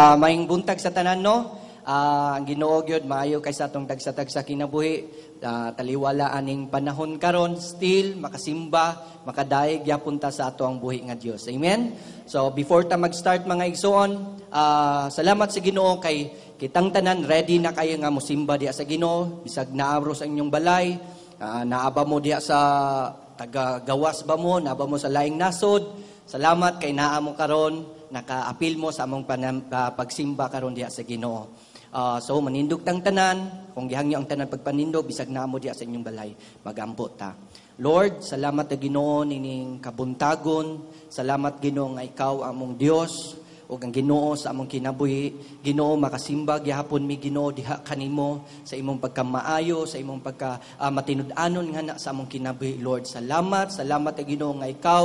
Maayong buntag sa tanan, no. Ang Ginoo gyud maayo kay sa atong tagsa-tagsa kinabuhi. Taliwala aning panahon karon, still makasimba, makadayeg gyapon ta sa ato ang buhi nga Dios. Amen. So before ta mag-start, mga igsoon, salamat sa Ginoo kay kitang tanan ready na kayo nga mosimba diha sa Ginoo, bisag naa ro sa inyong balay, naa ba mo diha sa taga gawas ba mo, naa ba mo sa laing nasod. Salamat kay naa mo karon, naka-apil mo sa among pagsimba karon diha sa Ginoo. So manindog tang tanan, kung gihangyo ang tanan pagpanindog bisag naa mo diha sa inyong balay, magampo ta. Lord, salamat ta, Ginoo, nining kabuntagon. Salamat, Ginoo, nga ikaw among Dios ug ang Ginoo sa among kinabuhi. Ginoo, makasimba gihapon mi, Ginoo, diha kanimo sa imong pagkamaayo, sa imong pagka matinud-anon nga na sa among kinabuhi, Lord. Salamat, salamat ta, Ginoo, nga ikaw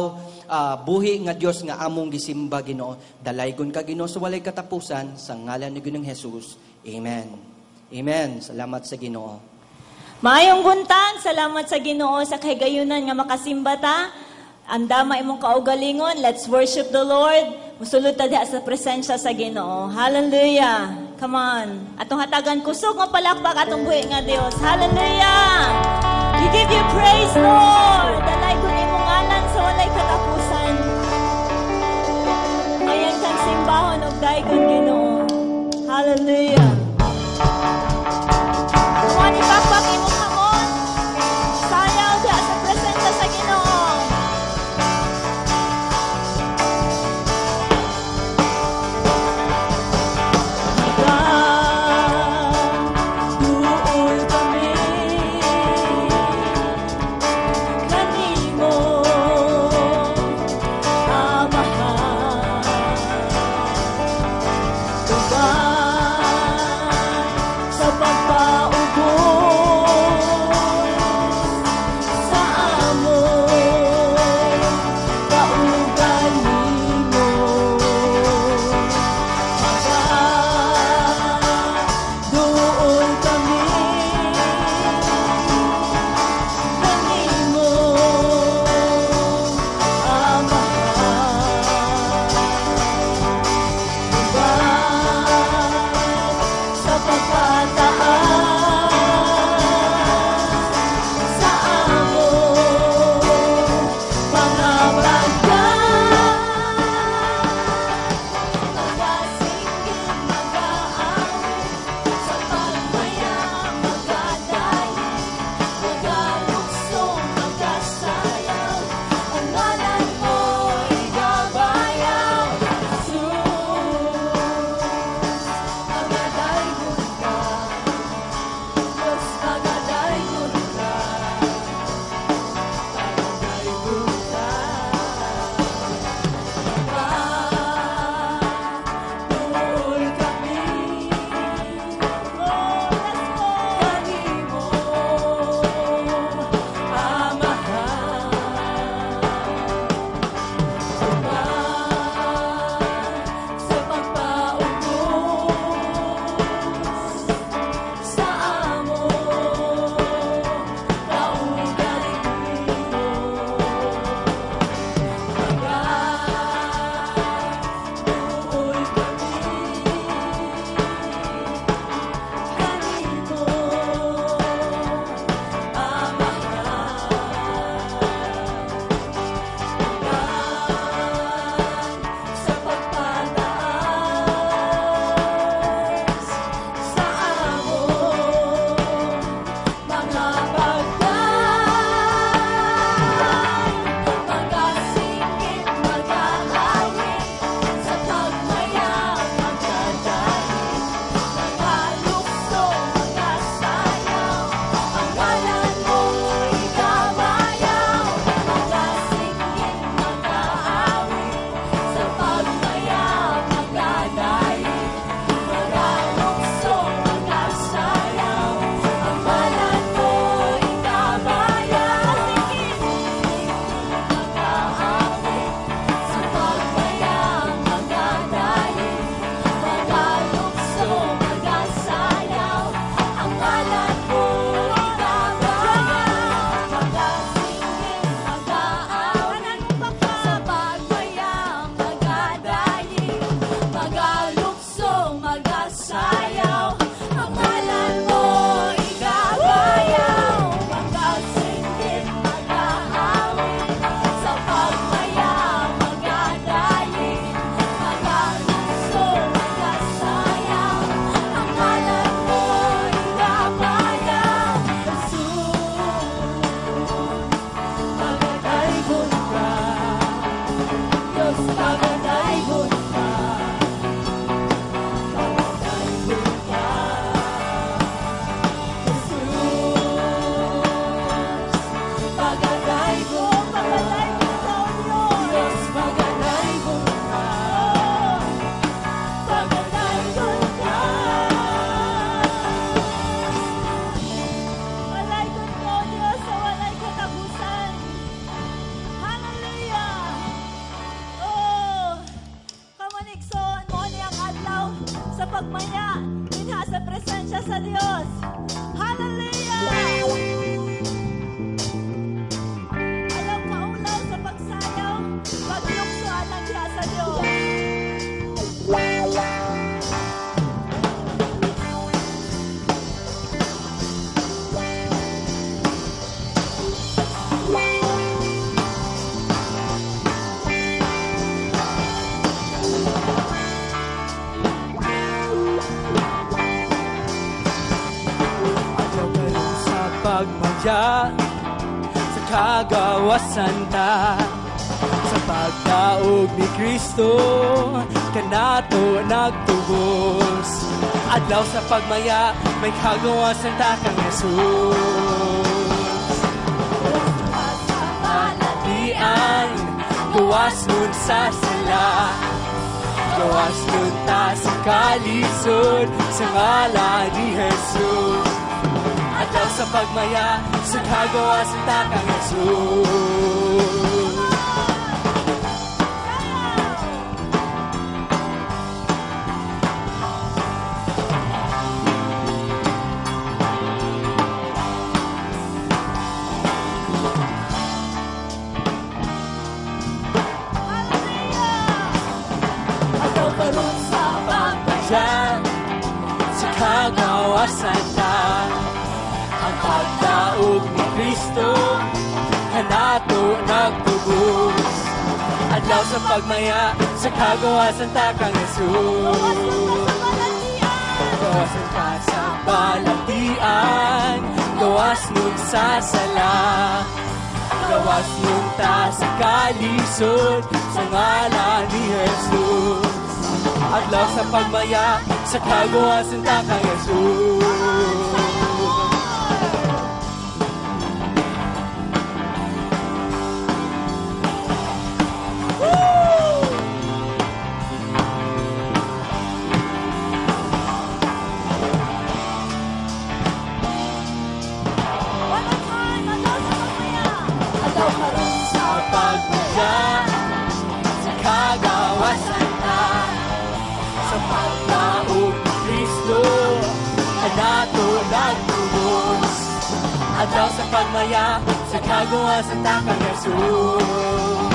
buhi nga Dios nga among gisimba, Ginoo. Dalaygon ka, Ginoo, sa walay katapusan, sa ngalan ni Ginoong Jesus. Amen. Amen. Salamat sa Ginoo. Maayong buntag, salamat sa Ginoo sa kahigayunan nga makasimba ta. Andama imong kaugalingon, let's worship the Lord. Musulod ta diha sa presensya sa Ginoo. Hallelujah. Come on. Atong hatagan kusog nga palakpak atong buhi nga Dios. Hallelujah. We give you praise, Lord. Dalaygon imong ngalan sa walay katapusan. Ayan kang simbahon og daygon, Ginoo. Hallelujah. Come on, ipakpak imong kamot. Sayaw diha sa presensya sa Ginoo. Duol kami kanimo, Amahan. Tubay sa pagmaya dinha sa presensya sa Dios. Hallelujah! Ayaw kaulaw sa pagsayaw, paglukso alang diha sa Dios. Adlaw karon sa pagmadya, sa kagawasan ta, sa pagdaog ni Kristo kanato nagtubos. Adlaw sa pagmaya, may kagawasan ta kang Jesus. Balatian, gawas nun sa sala, gawas nun ta sa kalisod, sa ngalan ni Jesus. Adlaw sa pagmaya, sa kagawasan ta kang Jesus. Adlaw karon sa pagmadya, sa kagawasan ta, ang pagdaog ni Kristo kanato nagtubos. Adlaw sa pagmaya, sa kagawasan ta kang Jesus. Gawasan ka sa balatian, gawas nun sa sala, gawas nun ta sa kalisod, sa ngalan ni Jesus. Adlaw sa pagmaya, sa kagawasan ta kang Jesus. One more time, adlaw sa pagmaya. Adlaw karon sa pagmaya, sa kagawasan ta, sa pagdaog ni Kristo kanato nagtubos. Adlaw sa pagmaya, sa kagawasan ta kang Jesus.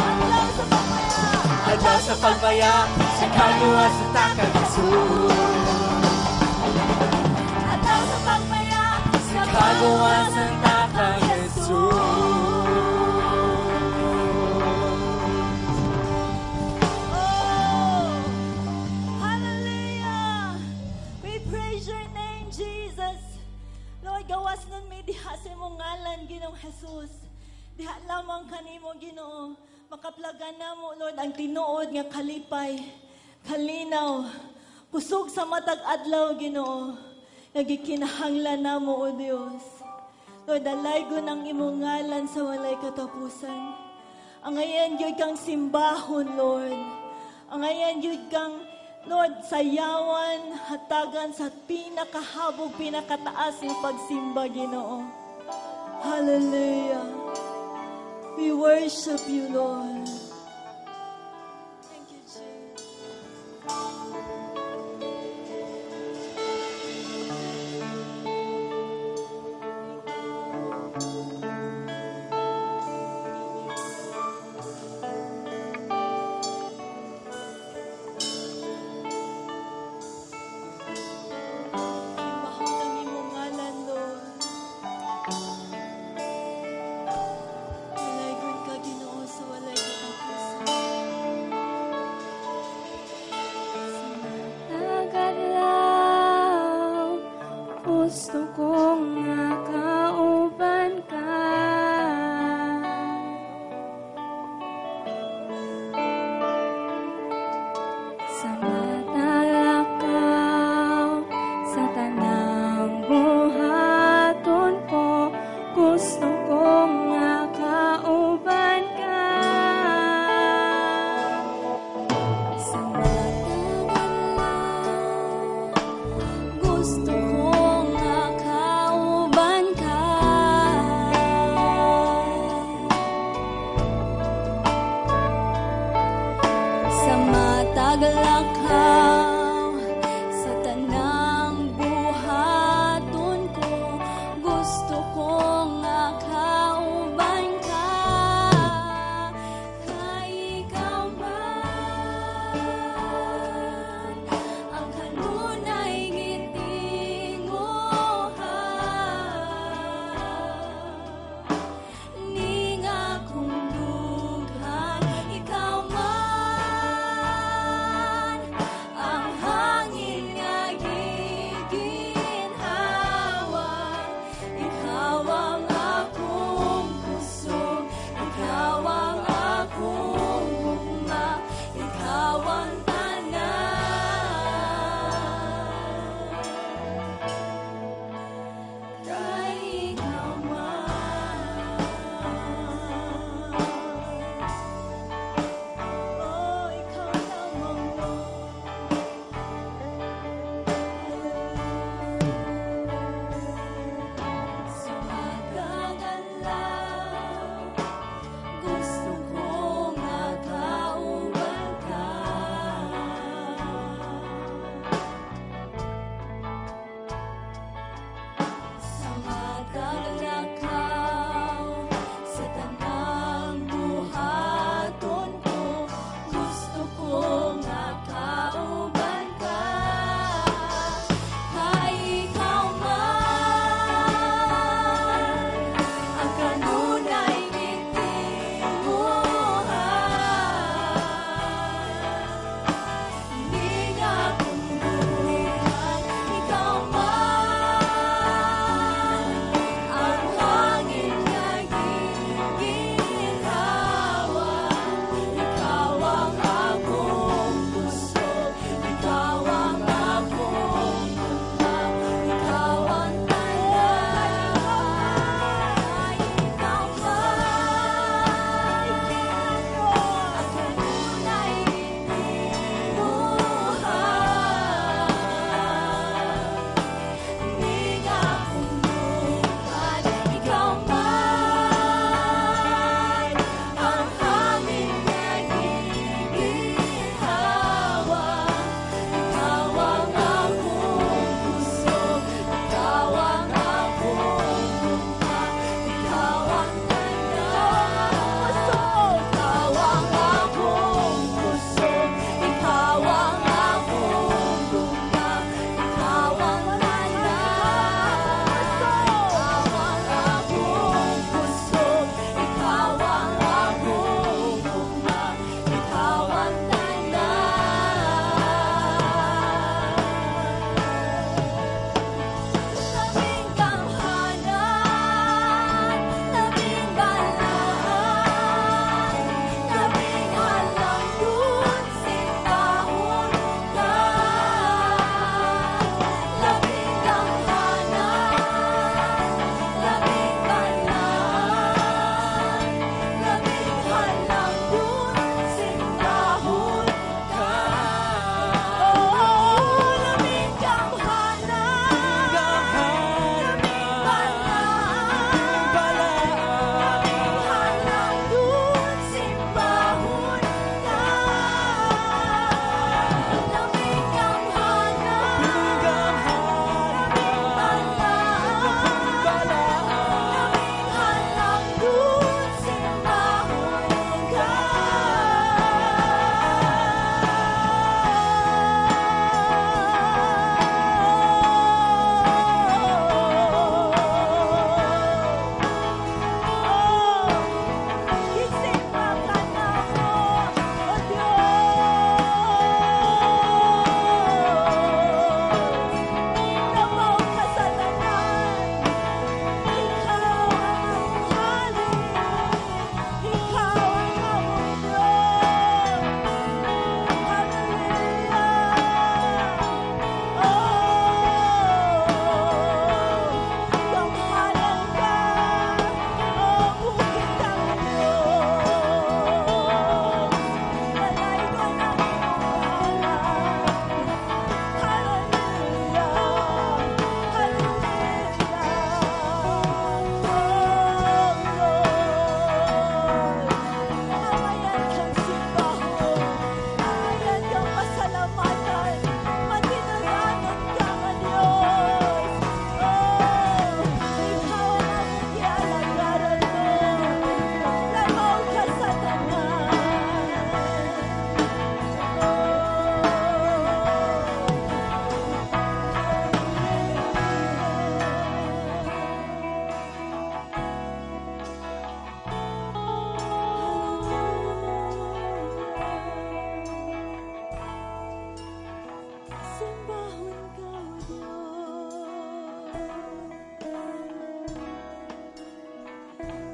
Adlaw sa pagmaya. Adlaw sa pagmaya, sa kagawasan ta kang Jesus. Adlaw sa pagmaya, sa Kagawasan ta kang Jesus. Oh, hallelujah! We praise your name, Jesus. Lord, gawas nun mi diha sa imong ngalan, Ginoong Jesus. Diha lamang kanimo, Ginoo. Makaplagan namo, Lord, ang tinuod nga kalipay, kalinaw, kusog sa matag adlaw, Ginoo. Nagikinahanglan namo, O Dios. Lord, alaygon ang imong ngalan sa walay katapusan. Angayan gyud kang simbahon, Lord. Angayan gyud kang, Lord, sayawan, hatagan sa pinakahabog, pinakataas nga pagsimba, Ginoo. Hallelujah. We worship you, Lord. Thank you, Jesus. Simbahon ang imong ngalan, Lord. Alaygon ka, Ginoo, sa walay katapusan. Nagadlaw, gusto kong makauban ka. Sa matalakaw, sa tanang buhaton ko, gusto kong makauban ka. Sa matag adlaw, gusto kong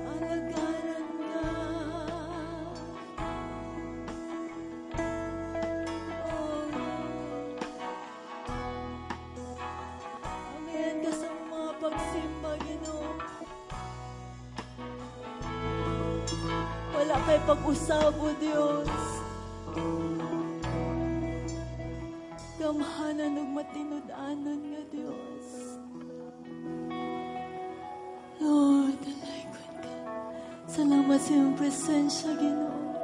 Alagaran ka. Oh, Lord. Amen ka sa mga pagsimba, Ginoo. Wala kay pag-usab, O Dios. Gamhanan ug matinud-anon nga Dios. Lord, dalaygon ka. Salamat sa iyong presensya, Ginoo.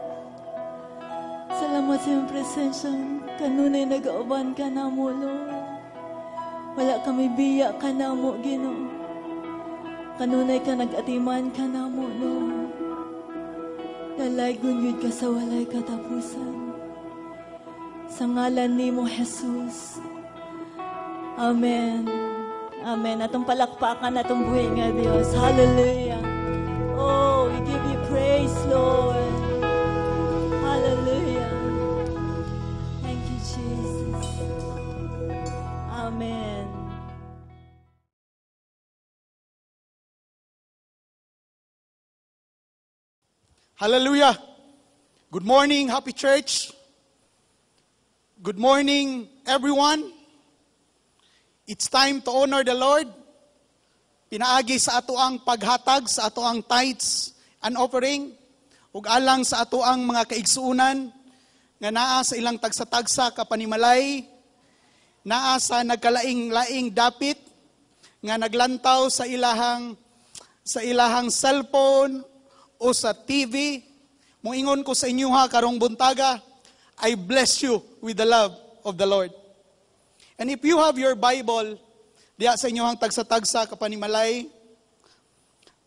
Salamat sa iyong presensya. Kanunay nag-auban ka namo, Lord. Wala kami biya ka namo, Ginoo. Kanunay ka nag-atiman ka namo, Lord. Dalaygon yun ka sa walay katapusan. Sa ngalan nimo, Jesus. Amen. Amen. Atong palakpakan atong buhi nga Dios. Hallelujah. Oh, we give you praise, Lord. Hallelujah. Thank you, Jesus. Amen. Hallelujah. Good morning, happy church. Good morning, everyone. It's time to honor the Lord. Pinaagi sa ato ang paghatag, sa ato ang tithes and offering, ug alang sa ato ang mga kaigsuonan nga naa sa ilang tagsa-tagsa kapanimalay, naa sa nagkalaing-laing dapit nga naglantaw sa ilahang cellphone o sa TV. Moingon ko sa inyo ha karong buntaga, I bless you with the love of the Lord. And if you have your Bible, diya sa inyong tagsa-tagsa kapanimalay,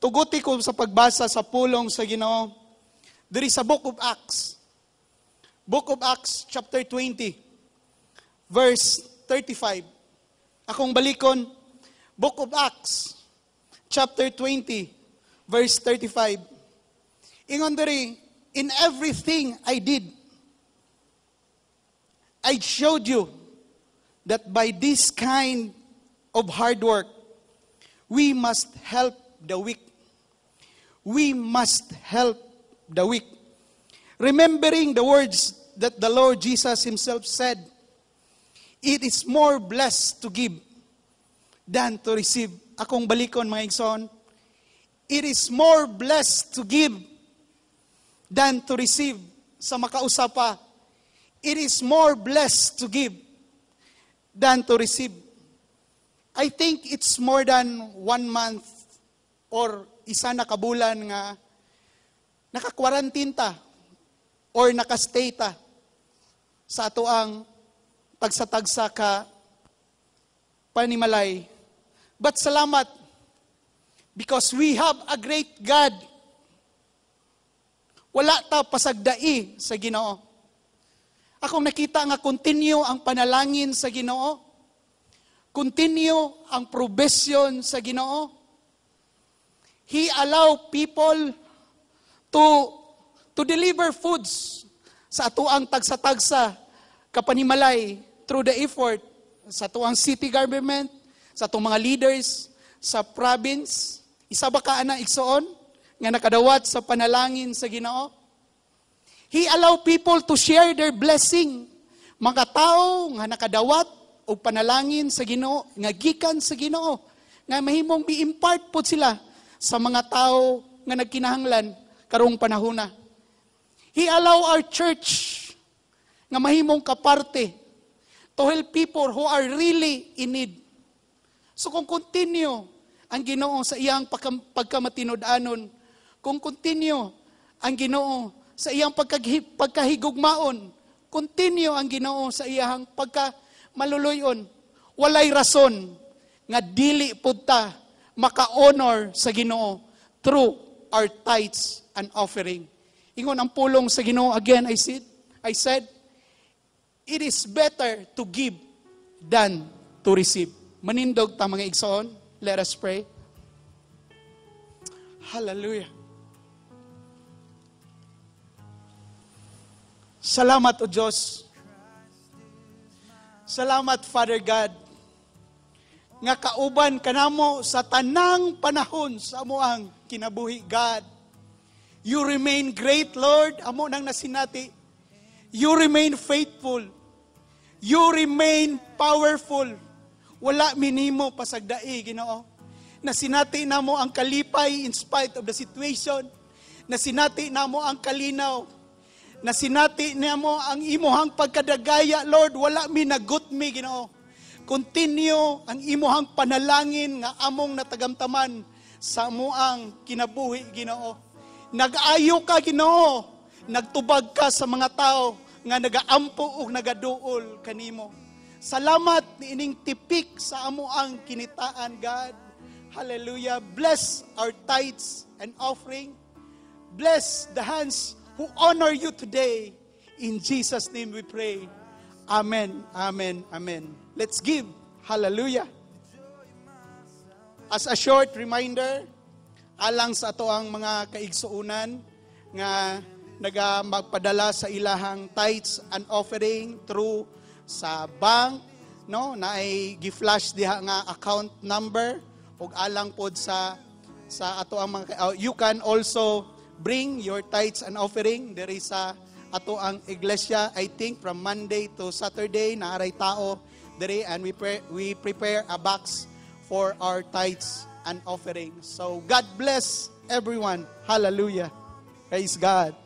tuguti ko sa pagbasa sa pulong sa Ginoo diri sa Book of Acts. Book of Acts chapter 20 verse 35. Akong balikon, Book of Acts chapter 20 verse 35. Ingon diri, "In everything I did, I showed you that by this kind of hard work, we must help the weak. We must help the weak. Remembering the words that the Lord Jesus himself said, 'It is more blessed to give than to receive.'" Akong balikon, mga igsoon, it is more blessed to give than to receive. Sa makausa pa, it is more blessed to give than to receive. I think it's more than one month or isa na kabulan nga naka-quarantine ta or naka-stay ta sa ato ang tagsa-tagsa ka panimalay. But salamat because we have a great God. Wala ta pasagdai sa Ginoo. Akong nakita nga continue ang panalangin sa Ginoo. Continue ang provision sa Ginoo. He allow people to deliver foods sa atoang tagsa-tagsa kapanimalay through the effort sa atoang city government, sa atong mga leaders sa province. Isa ba ka ana, igsoon, nga nakadawat sa panalangin sa Ginoo? He allow people to share their blessing. Mga tao nga nakadawat og panalangin sa Ginoo, nga gikan sa Ginoo, nga mahimong mi-impart pod sila sa mga tao nga nagkinahanglan karong panahona. He allow our church nga mahimong kaparte to help people who are really in need. So kung continue ang Ginoo sa iyang pagkamatinud-anon, kung continue ang Ginoo sa iyang pagkahigugmaon, continue ang Ginoo sa iyang pagkamaluluyon, walay rason nga dili pud ta maka-honor sa Ginoo through our tithes and offering. Ingon ang pulong sa Ginoo, again I said, it is better to give than to receive. Manindog ta, mga igsoon. Let us pray. Hallelujah. Salamat, O Diyos. Salamat, Father God. Nga kauban kanamo sa tanang panahon sa amoang kinabuhi, God. You remain great, Lord, amo nang nasinati. You remain faithful. You remain powerful. Wala minimo pasagdai, Ginoo. Nasinati namo ang kalipay in spite of the situation. Nasinati namo ang kalinaw. Nasinati namo ang imuhang pagkadagaya, Lord. Wala mi nagut mi, Ginoo. Continue ang imuhang panalangin nga among natagamtaman sa amuang kinabuhi, Ginoo. Nag-ayo ka, Ginoo. Nagtubag ka sa mga tao nga nagaampo ug nagaduol kanimo. Salamat niining tipik sa amuang kinitaan, God. Hallelujah. Bless our tithes and offering. Bless the hands who honor you today. In Jesus' name we pray. Amen, amen, amen. Let's give. Hallelujah. As a short reminder, alang sa ato ang mga kaigsuunan nga naga magpadala sa ilahang tithes and offering through sa bank, no, na ay gi-flash diha nga account number, ug alang pod sa ato ang mga you can also bring your tithes and offering diri sa ato ang iglesia. I think from Monday to Saturday naaray tao diri, and we prepare a box for our tithes and offering. So God bless everyone. Hallelujah. Praise God.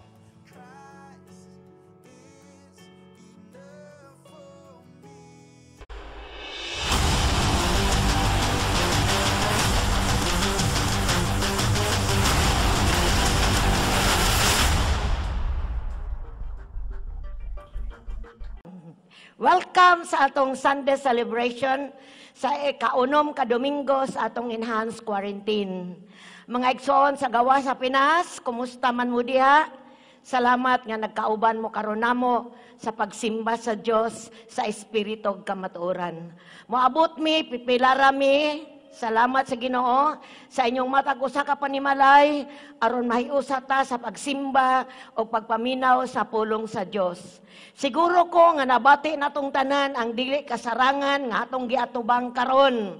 Welcome sa atong Sunday celebration sa ikaunom ka Domingo sa atong enhanced quarantine. Mga igsoon sa gawa sa Pinas, kumusta man mo diha? Salamat nga nagkauban mo karon namo sa pagsimba sa Dios sa espiritu ug kamatuoran. Moabot mi, pipilara mi. Salamat sa Ginoo sa inyong matag usa ka panimalay aron mahiusa ta sa pagsimba o pagpaminaw sa pulong sa Dios. Siguro ko nga nabati natong tanan ang dili kasarangan nga atong giatubang karon.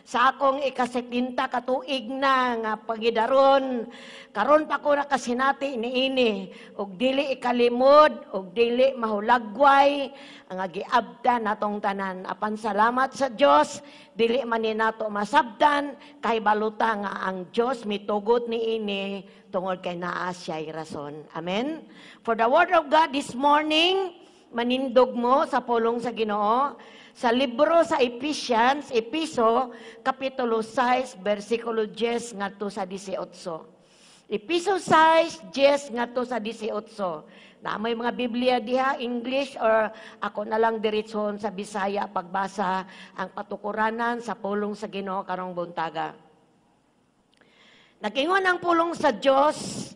Sa akong ika-70 katuig na nga pagidaron, karon pa ko nakasinati niini og dili ikalimod og dili mahulagway ang giabdan natong tanan. Apan salamat sa Dios, dili man ni nato masabdan kay baluta nga ang Dios mitugot niini tungod kay naa siya'y rason. Amen. For the word of God this morning, manindog mo sa pulong sa Ginoo sa libro sa Ephesians, Episo, Kapitulo 6, versikulo 10 ngadto sa 18. Episo 6, 10 ngadto sa 18. Na may mga Biblia diha, English or ako na lang diretsohon sa Bisaya pagbasa ang patukuranan sa pulong sa Ginoo karong buntaga. Nagingon ang pulong sa Dios,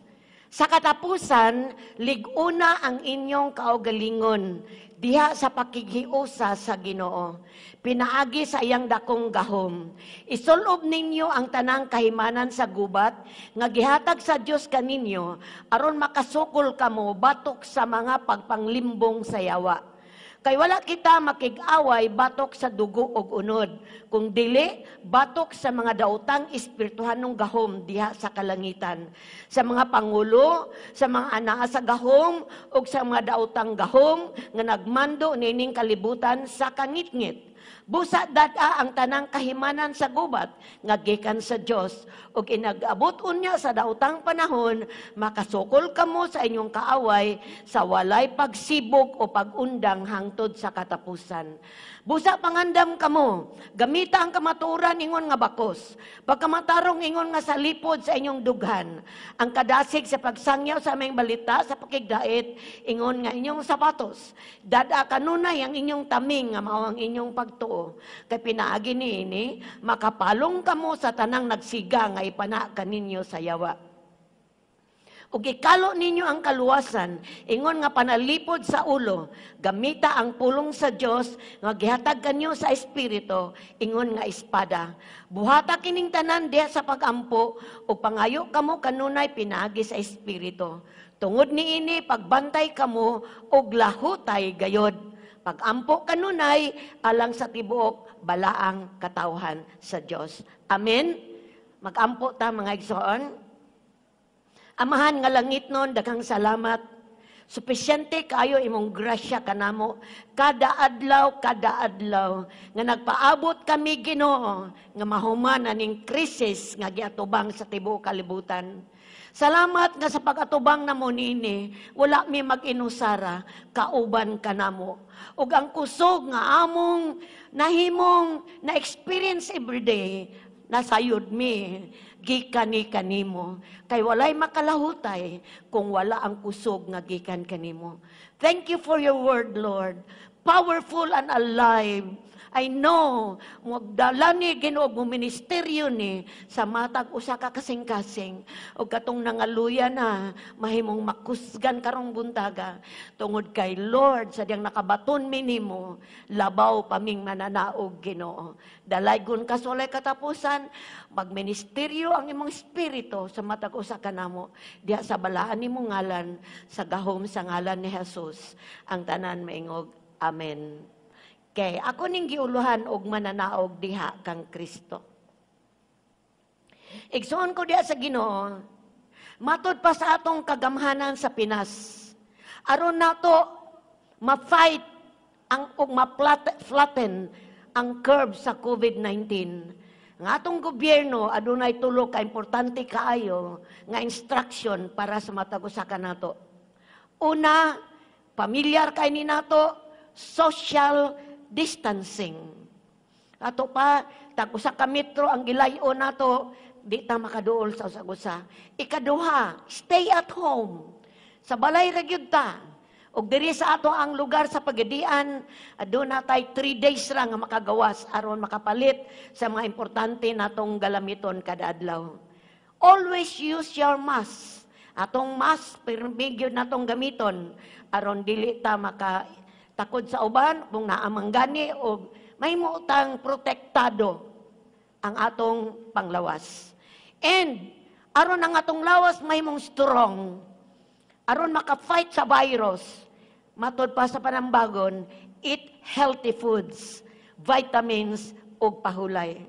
sa katapusan, lig-una ang inyong kaugalingon diha sa pakighiusa sa Ginoo. Pinaagi sa iyang dakong gahom. Isulob ninyo ang tanang kahimanan sa gubat nga gihatag sa Dios kaninyo aron makasukol kamo batok sa mga pagpanglimbong sa yawa. Kay wala kita makig-away batok sa dugo og unod, kung dili batok sa mga daotang espirituhanong gahom diha sa kalangitan, sa mga pangulo, sa mga anaa sa gahom ug sa mga daotang gahom nga nagmando niining kalibutan sa kangitngit. Busa dad-a ang tanang kahimanan sa gubat nga gikan sa Dios, ug inag-abot unya sa daotang panahon makasukol kamo sa inyong kaaway sa walay pagsibog o pagundang hangtod sa katapusan. Busa pangandam kamo, gamita ang kamatuoran ingon nga bakos, pagkamatarong ingon nga salipod sa inyong dughan, ang kadasig sa pagsangyaw sa aming balita sa pakigdait ingon nga inyong sapatos. Dad-a kanunay ang inyong taming nga mao ang inyong pagtuo. Kay pinaagi niini makapalong kamo sa tanang nagsiga nga ipana kaninyo sa yawa. Ug ikalo ninyo ang kaluwasan, ingon nga panalipod sa ulo, gamita ang pulong sa Dios nga gihatag kanyo sa Espiritu, ingon nga espada. Buhata kining tanan diha sa pagampo, ug pangayo kamo kanunay pinaagi sa Espiritu. Tungod niini pagbantay kamo ug lahutay gayod. Pagampo kanunay alang sa tibuok balaang katawhan sa Dios. Amen. Magampo ta, mga igsoon. Amahan nga langitnon, daghang salamat. Supisyente kayo imong grasya kanamo kada adlaw nga nagpaabot kami, Ginoo, nga mahuman aning krisis nga giatubang sa tibuok kalibutan. Salamat nga sa pag-atubang namo niini, wala mi mag-inusara, kauban ka namo. Ug ang kusog nga among nahimong na experience everyday, nasayod mi gikan ni kanimo, kay walay makalahutay kung wala ang kusog nga gikan kanimo. Thank you for your word, Lord, powerful and alive. I know, magdala ni, Ginoo, mo ministeryo ni sa matag usa ka kasing-kasing ug katong nangaluya na mahimong makusgan karong buntaga tungod kay Lord, sa diyang nakabaton mi nimo, labaw pa ming mananaog, Ginoo. Dalaygon ka sa walay katapusan, magministeryo ang imong espiritu sa matag usa kanamo diha sa balaan nimong ngalan, sa gahom sa ngalan ni Jesus. Ang tanan maingog, "Amen." Kay ako ning giuluhan og mananaog diha kang Kristo. Igsoon ko diha sa Ginoo, matod pa sa atong kagamhanan sa Pinas, aron nato ma-fight ang ug ma-flatten ang curve sa COVID-19. Nga atong gobyerno adunay tulo ka importante kaayo nga instruction para sa matag usa kanato. Una, pamilyar kay ni nato, social distancing. Ato pa, tag usa ka metro ang gilayo nato, di ta makaduol sa usag-usa. Ikaduha, stay at home. Sa balay ra gyud ta. Ug diri sa ato ang lugar sa Pagadian, aduna tay 3 days ra nga makagawas aron makapalit sa mga importante natong galamiton kada adlaw. Always use your mask. Atong mask pirmi gyud natong gamiton aron dili ta maka takod sa uban kung naamang gani og mahimo tang protektado ang atong panglawas. And aron ang atong lawas mahimong strong, aron maka-fight sa virus, matod pa sa panambagon, eat healthy foods, vitamins ug pahulay.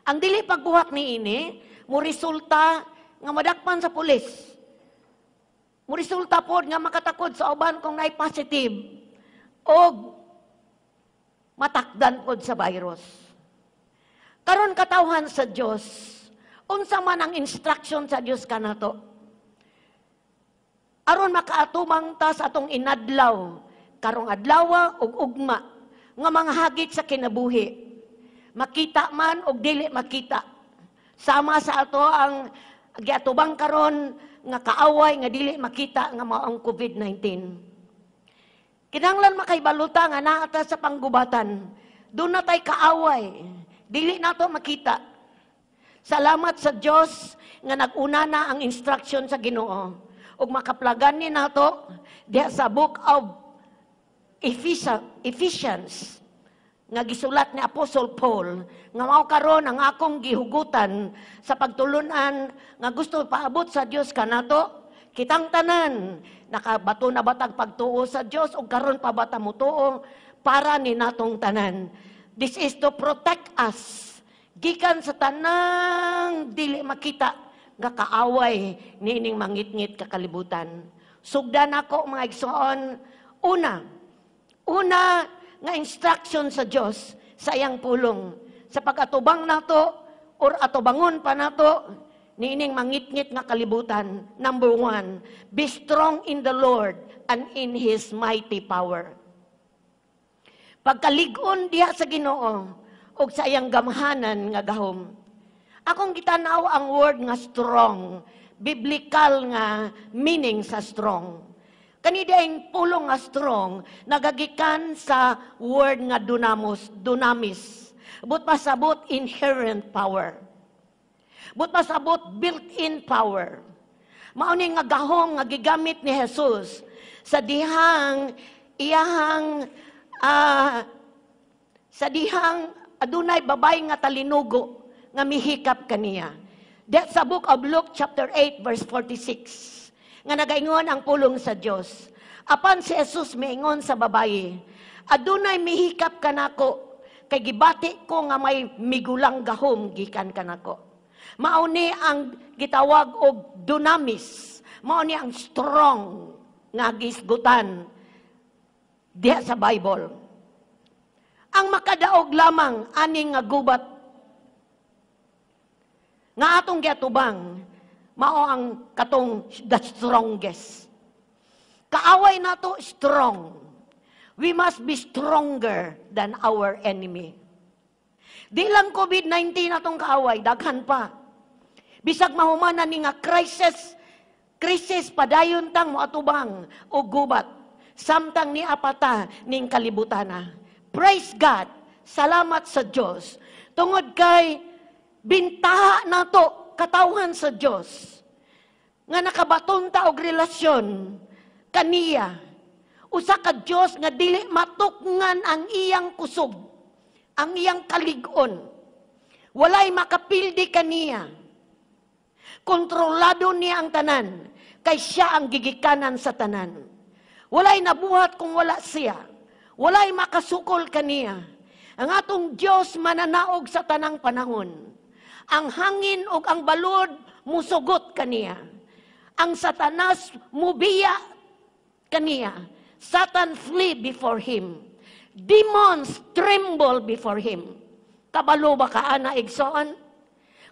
Ang dili pagbuhat niini, mo resulta nga madakpan sa pulis. Mo resulta pod nga makatakod sa uban kung naay positive og matakdan pod sa virus. Karon, katawhan sa Dios, unsa man ang instruction sa Dios kanato? Aron makaatubang ta sa atong inadlaw, karong adlaw ug ugma nga mga hagit sa kinabuhi. Makita man og dili makita. Sama sa ato ang giatubang karon nga kaaway nga dili makita nga mao ang COVID-19. Kinahanglan makaibaluta nga naa ta sa panggubatan. Duna tay kaaway. Dili nato makita. Salamat sa Dios nga nag-una na ang instruction sa Ginoo. Ug makaplagan ni nato diha sa Book of Ephesians nga gisulat ni Apostle Paul, nga mao karon ang akong gihugutan sa pagtulunan nga gusto paabot sa Dios kanato. Kitang tanan, nakabato na batag pagtuo sa Dios ug karon pa bata motuo, para ni natong tanan. This is to protect us gikan sa tanang dili makita nga kaaway niining mangitngit kakalibutan. Sugdan ako, mga igsoon. Una, una nga instruction sa Dios sa iyang pulong sa pag-atubang nato or atubangon pa nato niining mangitngit nga kalibutan. Number one, be strong in the Lord and in His mighty power. Pagkalig-on diha sa Ginoo ug sa iyang gamhanan nga gahom. Akong gitanaw ang word nga "strong", biblical nga meaning sa "strong". Kani diayng pulong nga "strong" nagagikan sa word nga "dunamos", "dunamis". But pasabot inherent power. But pasabot built-in power. Mao ni nga gahom nga gigamit ni Jesus sa dihang adunay babay nga talinugo nga mihikap kaniya. That sa Book of Luke chapter 8 verse 46 nga nagaingon ang pulong sa Dios. Apan si Jesus miingon sa babayi, "Adunay mihikap kanako, kay gibati ko nga may migulang gahom gikan kanako." Mao ni ang gitawag og dunamis. Mao ni ang strong nga gisgutan diha sa Bible. Ang makadaog lamang ani nga gubat nga atong giatubang, mao ang katong the strongest. Kaaway nato strong. We must be stronger than our enemy. Di lang COVID-19 atong kaaway, daghan pa. Bisag mahuman na ni nga crisis, crisis, padayon tang moatubang og gubat samtang ni apata ning kalibutana. Praise God. Salamat sa Dios. Tungod kay bintaha nato katawhan sa Dios nga nakabaton ta og relasyon kaniya. Usa ka Dios nga dili matukngan ang iyang kusog, ang iyang kalig-on. Walay makapildi kaniya. Kontrolado niya ang tanan, kay siya ang gigikanan sa tanan. Walay nabuhat kung wala siya. Walay makasukol kaniya. Ang atong Dios mananaog sa tanang panahon. Ang hangin ug ang balod musugot kaniya. Ang Satanas mubiya kaniya. Satan flee before him. Demons tremble before him. Kabalo ba ka ana, igsoon?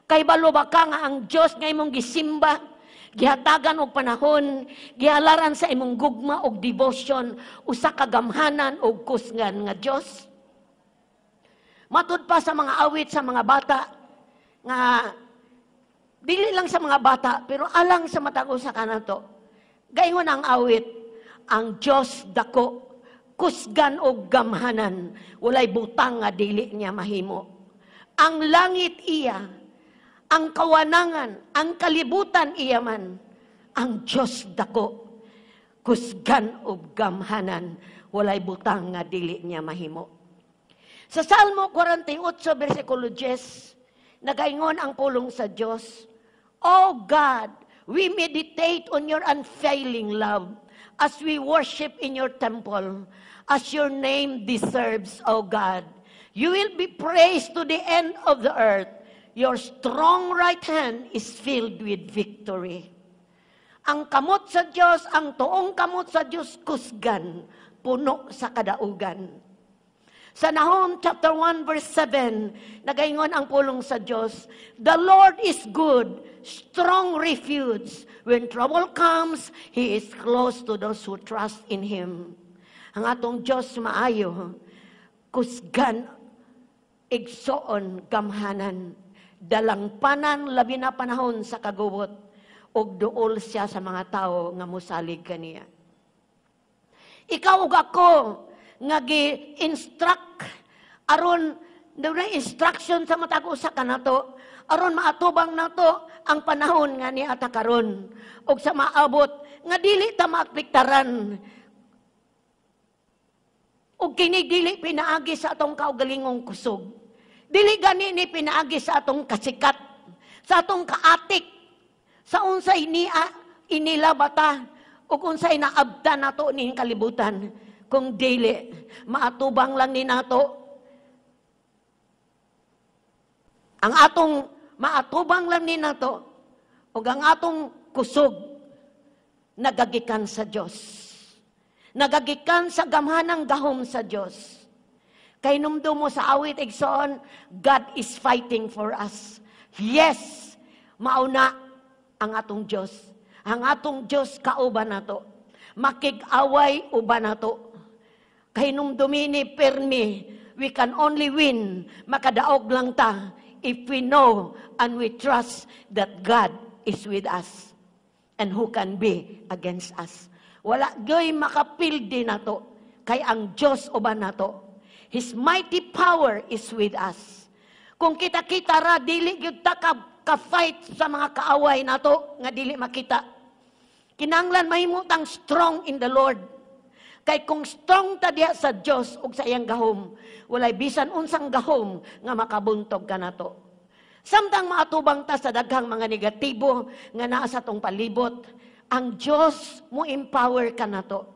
Kay balo ba ka nga ang Dios nga imong gisimba, gihatagan og panahon, gihalaran sa imong gugma og devotion, usa ka gamhanan og kusgan nga Dios? Matud pa sa mga awit sa mga bata nga dili lang sa mga bata pero alang sa matag usa kanato. Gaingon ang awit, "Ang Dios dako, kusgan og gamhanan, walay butang nga dili niya mahimo. Ang langit iya, ang kawanangan, ang kalibutan iya man. Ang Dios dako, kusgan og gamhanan, walay butang nga dili niya mahimo." Sa Salmo 48, versikulo 10, nagaingon ang pulong sa Dios, "O God, we meditate on your unfailing love as we worship in your temple, as your name deserves, O God. You will be praised to the end of the earth. Your strong right hand is filled with victory." Ang kamot sa Diyos, ang tuong kamot sa Diyos, kusgan, puno sa kadaugan. Sa Nahum chapter 1 verse 7, nagaingon ang pulong sa Diyos, "The Lord is good, strong refuge. When trouble comes, He is close to those who trust in Him." Ang atong Diyos maayo, kusgan, igsoon, gamhanan, dalangpanan labi na panahon sa kagubot, ug duol siya sa mga tao nga musalig kaniya. Ikaw ug ako nga gi-instruct aron dunay instruction sa matag usa kanato aron maatubang nato ang panahon nga niata karon ug sa maabot nga dili ta maapektaran ug kini dili pinaagi sa atong kaugalingong kusog, dili gani ni pinaagi sa atong kasikat, sa atong kaatik, sa unsay niya inila bata ug unsay naabtan nato ning kalibutan, kung dili maatubang lang ni nato ang atong maatubang lang ni nato ug ang atong kusog nagagikan sa Dios, nagagikan sa gamhanang gahom sa Dios. Kay numdum mo sa awit, igsoon, "God is fighting for us." Yes, mauna ang atong Dios. Ang atong Dios kauban nato, makig-away uban nato. Kay numdumi ni permi, we can only win, makadaog lang ta, if we know and we trust that God is with us. And who can be against us? Wala gyoy makapildi nato, kay ang Diyos uban nato. His mighty power is with us. Kung kita-kita ra, dili gyud ta ka-fight sa mga kaaway nato nga dili makita. Kinahanglan mahimo tang strong in the Lord. Kay kung strong ta diha sa Dios ug sa iyang gahom, walay bisan unsang gahom nga makabuntog kanato. Samtang maatubang ta sa daghang mga negatibo nga naa sa atong palibot, ang Dios mo empower kanato.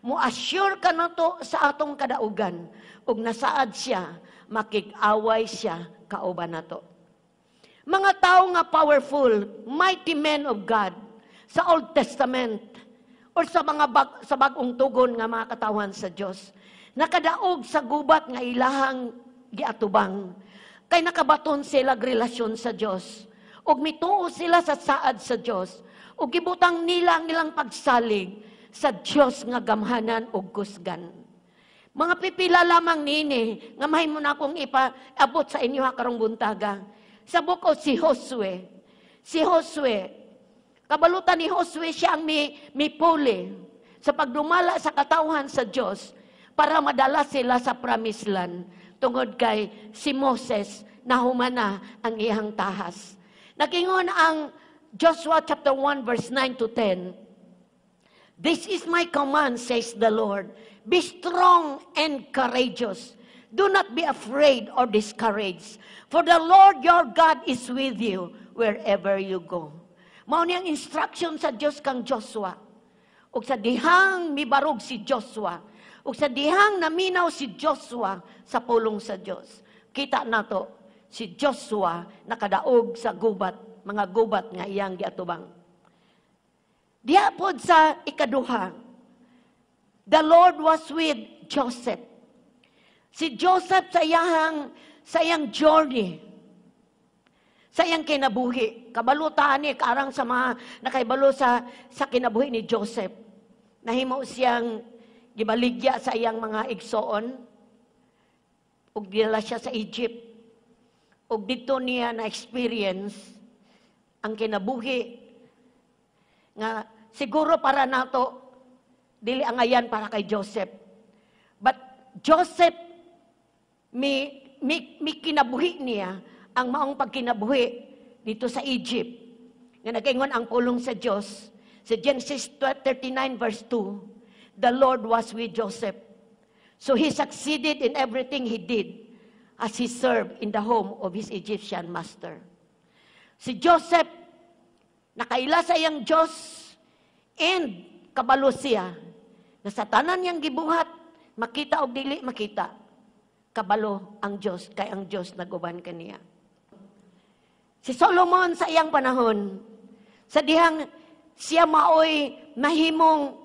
Mo-assure kanato sa atong kadaugan ug nasaad siya, makig-away siya kauban nato. Mga tao nga powerful, mighty men of God sa Old Testament or sa bagong tugon nga mga katawhan sa Dios, nakadaog sa gubat nga ilahang giatubang kay nakabaton sila relasyon sa Dios ug mituo sila sa saad sa Dios ug gibutang nila ang ilang pagsalig sa Dios nga gamhanan ug kusgan. Mga pipila lamang nini nga mahimo na akong ipaabot sa inyo ha karong buntaga. Sa book of si Josue. Si Josue, kabalutan ni Josue, siya ang mipuli sa pagdumala sa katawhan sa Dios para madala sila sa promised land tungod kay si Moses nahumana ang iyang tahas. Nagingon ang Joshua chapter 1 verse 9 to 10, "This is my command, says the Lord. Be strong and courageous. Do not be afraid or discouraged, for the Lord your God is with you wherever you go." Mao niyang instruction sa Dios kang Joshua. Ug sa dihang mibarog si Joshua, ug sa dihang naminaw si Joshua sa pulong sa Dios, kita nato si Joshua nakadaog sa gubat, mga gubat nga iyang giatubang. Diha pod sa ikaduha, the Lord was with Joseph. Si Joseph sa iyang journey, sa iyang kinabuhi. Kabalutaan ni karang sa mga nakaibalo sa kinabuhi ni Joseph. Nahimo siyang gibaligya sa iyang mga igsoon ug dinala siya sa Egypt. Ug didto niya na experience ang kinabuhi nga siguro para nato dili angayan para kay Joseph. But Joseph mi kinabuhi niya ang maong pagkinabuhi dito sa Egypt. Nga nagaingon ang pulong sa Dios sa Genesis 39 verse 2, "The Lord was with Joseph. So he succeeded in everything he did as he served in the home of his Egyptian master." Si Joseph nakaila sa iyang Diyos and kabalo siya na sa tanan niyang gibuhat, makita o dili makita, kabalo ang Diyos kay ang Diyos naguban kaniya. Si Solomon sa iyang panahon, sa dihang siya maoy nahimong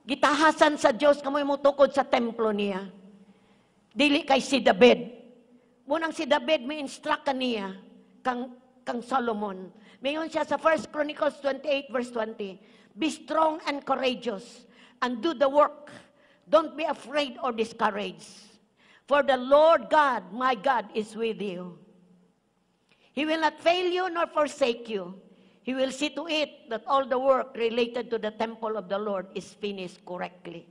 gitahasan sa Diyos kamoy motukod sa templo niya. Dili kay si David. Munang si David may instruct kaniya kang Solomon. Mayon siya sa 1 Chronicles 28 verse 20, "Be strong and courageous and do the work. Don't be afraid or discouraged. For the Lord God, my God, is with you. He will not fail you nor forsake you. He will see to it that all the work related to the temple of the Lord is finished correctly."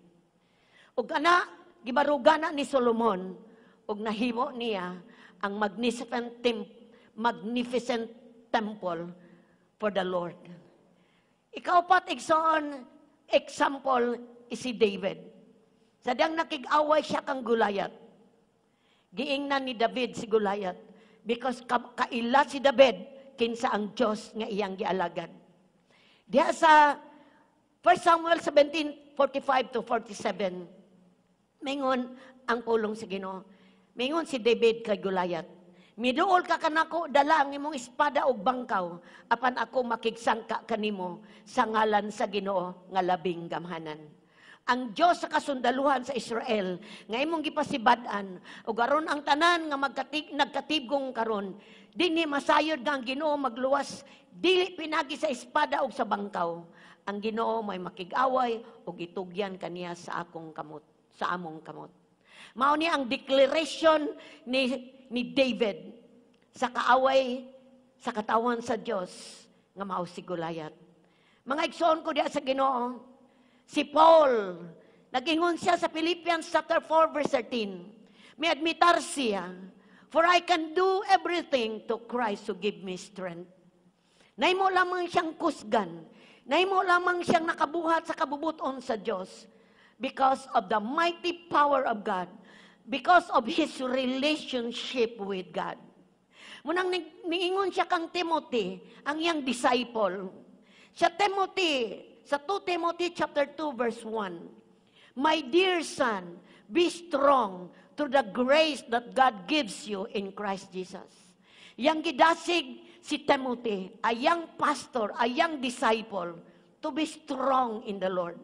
Ug ana, gibaruga na ni Solomon, ug nahimo niya ang magnificent temple for the Lord. Ikaupat, igsoon, example is si David. Sa diyang nakig-away siya kang Goliath. Giingnan ni David si Goliath because kaila si David kinsa ang Diyos nga iyang gialagad. Diha sa 1 Samuel 17:45 to 47, mingon ang pulong sa Ginoo. Mingon si David kay Goliath, "Miduol ka kanako dala ang imong espada ug bangkaw, apan ako makigsangka kanimo sa ngalan sa Ginoo nga labing gamhanan. Ang Dios sa kasundaluhan sa Israel nga imong gipasibad-an. Ug aron ang tanan nga nagkatibgong karon dinhi masayod nga ang Ginoo magluwas dili pinagi sa espada ug sa bangkaw. Ang Ginoo may makig-away ug itugyan kaniya sa akong kamot, sa among kamot." Mao ni ang declaration ni David sa kaaway sa katawan sa Dios nga mao si Goliath. Mga igsoon ko diha sa Ginoo, si Paul, nagingon siya sa Philippians chapter 4 verse 13. May admitar siya, "For I can do everything to Christ who give me strength." Nahimo lamang siyang kusgan. Nahimo lamang siyang nakabuhat sa kabubuton sa Dios because of the mighty power of God, because of his relationship with God. Munang niingon siya kang Timothy, ang iyang disciple. Sa Timothy, sa 2 Timothy chapter 2 verse 1, My dear son, be strong through the grace that God gives you in Christ Jesus. Yang gidasig si Timothy, a young pastor, a young disciple, to be strong in the Lord.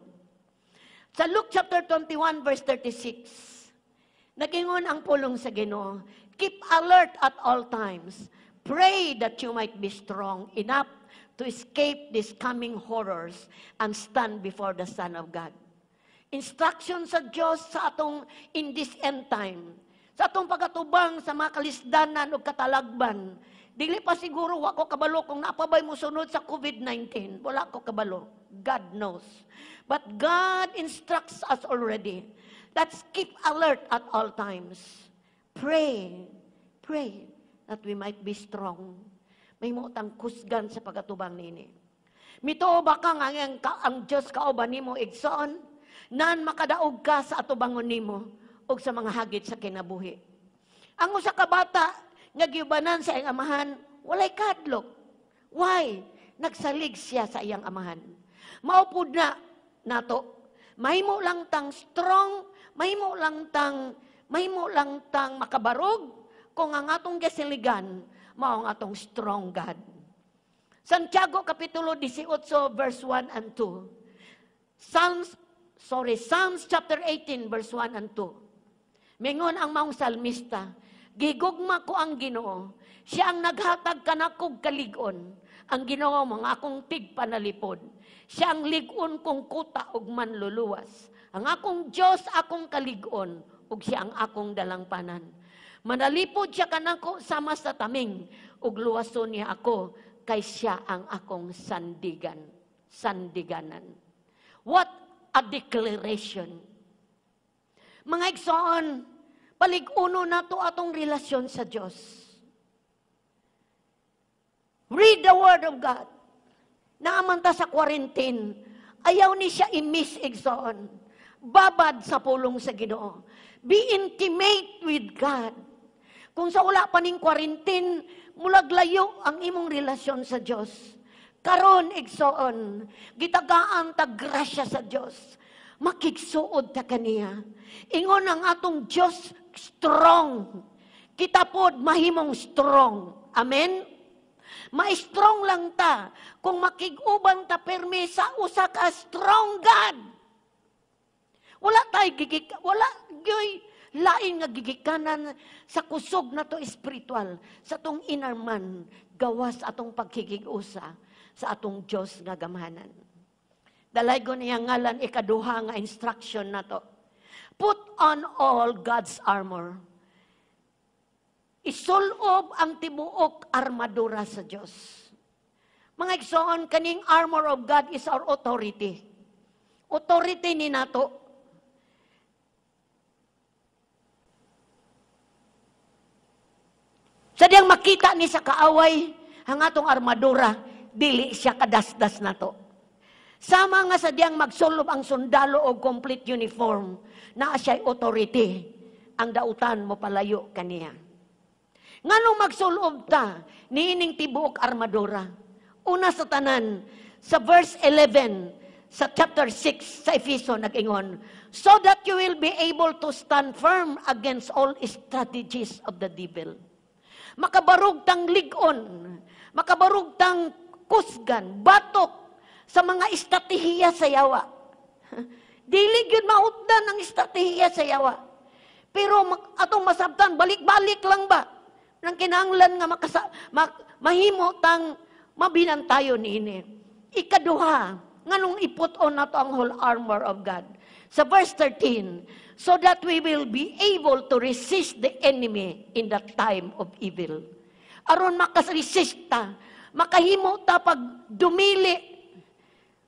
Sa Luke chapter 21 verse 36, nagingon ang pulong sa Ginoo, "Keep alert at all times. Pray that you might be strong enough to escape these coming horrors and stand before the Son of God." Instruction sa Diyos sa atong in this end time. Sa atong pagatubang sa mga kalisdanan o katalagban. Dili pa siguro, wa ko kabalo kung naa pa bay mosunod sa COVID-19. Wala ko kabalo. God knows. But God instructs us already. Let's keep alert at all times. Pray. Pray that we might be strong. Mahimo tang kusgan sa pagatubang nini. Mituo ba ka nga ang Diyos kauban nimo, igsoon? Nan makadaog ka sa atubangon nimo ug sa mga hagit sa kinabuhi. Ang usa ka bata nga giubanan sa iyang amahan, walay kadlok. Why? Nagsalig siya sa iyang amahan. Mao pud na nato. Mahimo lang tang strong, mahimo lang tang makabarog kung ang atong gisaligan mao ang atong strong God. Santiago kapitulo 18 verse 1 and 2. Psalms, sorry, Psalms chapter 18 verse 1 and 2. Mingon ang maong salmista, "Gigugma ko ang Ginoo. Siya ang naghatag kanakog kalig-on. Ang Ginoo mao ang akong tigpanalipod. Siya ang lig-on kong kuta ug manluluwas. Ang akong Dios akong kalig-on ug siya ang akong dalangpanan. Manalipod siya kanako sama sa taming ug luwason niya ako kay siya ang akong sandigan, sandiganan." What a declaration. Mga igsoon, palig-uno nato atong relasyon sa Dios. Read the Word of God. Naa man ta sa quarantine. Ayaw ni siya i-miss, igsoon. Babad sa pulong sa Ginoo. Be intimate with God. Kung sa wala pa ning quarantine, mulag layo ang imong relasyon sa Dios. Karon, igsoon, gitagaan ta grasya sa Dios. Makigsuod ta kaniya. Ingon ang atong Dios strong. Kita pod mahimong strong. Amen? Ma-strong lang ta kung makig-uban ta permi sa usa ka strong God. Wala tay gigik, wala gyoy lain nga gigikanan sa kusog nato espiritual, sa atong inner man, gawas atong pagkikig-usa sa atong Dios nga gamhanan. Dalaygon niya ngalan ikaduha nga instruction nato. Put on all God's armor. Isulob ang tibuok armadura sa Dios. Mga igsoon, kaning armor of God is our authority. Authority ni nato. Sa diyang makita ni sa kaaway, ang atong armadura, dili siya kadasdas nato. Sama nga sa diyang magsulob ang sundalo og complete uniform, naa siya'y authority, ang dautan mo palayo kaniya. Nganong magsulob ta niining tibuok armadura? Una sa tanan, sa verse 11, sa chapter 6 sa Efeso, nag-ingon, "So that you will be able to stand firm against all strategies of the devil." Makabarog tang lig-on, makabarog tang kusgan, batok sa mga estratehiya sa yawa. Dili gyud mautdan ang estratehiya sa yawa. Pero atong masabtan, balik-balik lang ba? Nang kinahanglan nga mahimo tang mabinantayon niini. Ikaduha, nganong i-put on nato ang whole armor of God. Sa verse 13, "So that we will be able to resist the enemy in the time of evil." Aron makaresist ta, makahimo ta pag dumili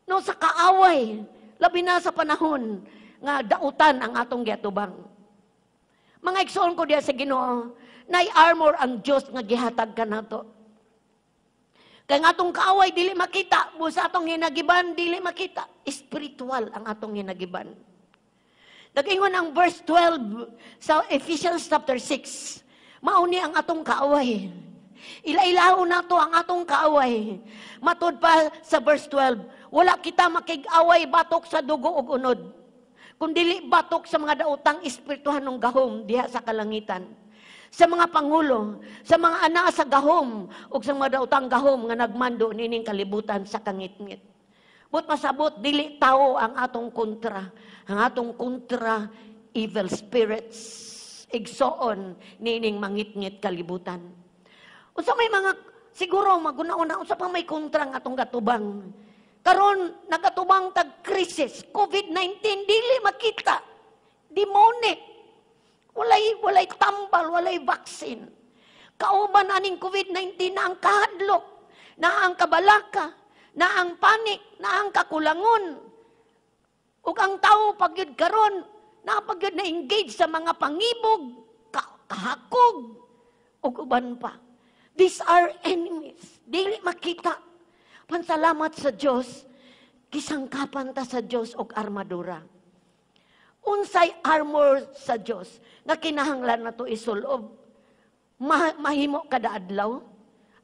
no sa kaaway, labi na sa panahon nga dautan ang atong giatubang. Mga igsoon ko diya sa Ginoo, nay armor ang Dios nga gihatag kanato. Kay nga atong kaaway dili makita, busa atong hinagiban dili makita, espiritual ang atong hinagiban. Nag-ingon ang verse 12 sa Ephesians chapter 6, mauni ang atong kaaway. Ila-ilaw nato ang atong kaaway. Matud pa sa verse 12, wala kita makig-away batok sa dugo ug unod, Kung dili batok sa mga daotang espirituhanong gahom diha sa kalangitan. Sa mga pangulo, sa mga ana sa gahom, ug sa mga daotang gahom nga nagmando nining kalibutan sa kangitngit. But pasabot, dili tao ang atong kontra. Ang atong kontra, evil spirits, igsoon nining mangitngit kalibutan. Unsa may mga siguro maguna-una, unsa pa may kontra ang atong gatubang? Karon nagatubang tag crisis, COVID-19, dili makita. Demonic. Walay tambal, walay vaccine. Kauban aning COVID-19 na ang kahadlok, na ang kabalaka, na ang panic, na ang kakulangon. Ug ang tao pagyud karon, na pagyud na engage sa mga pangibog, kahakog, ug uban pa. These are enemies. Dili makita. Pansalamat sa Dios, gisangkapan ta sa Dios og armadura. Unsay armor sa Dios nga kinahanglan nato isulob? Mahimo kada adlaw?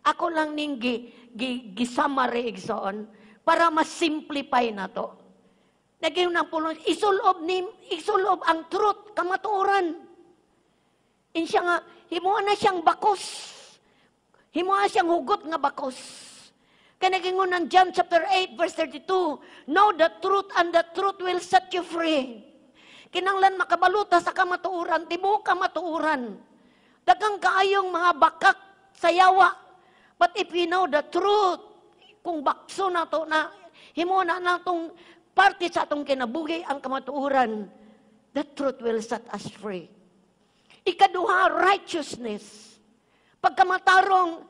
Ako lang ning gi summary, igsoon, para mas-simplify nato. Naging ng pulong, isulob ang truth, kamatuoran. Insya nga, himuan na siyang bakos. Himuan siyang hugot nga bakos. Kaya naging ng John chapter 8 verse 32, "Know the truth and the truth will set you free." Kinanglan makabaluta sa kamatuoran, tibuok kamatuoran. Daghang kaayong mga bakak sa yawa. But if we know the truth, kung bakso na to na, himo na natong parte sa atong kinabuhi ang kamatuoran, the truth will set us free. Ikaduha, righteousness. Pagkamatarong,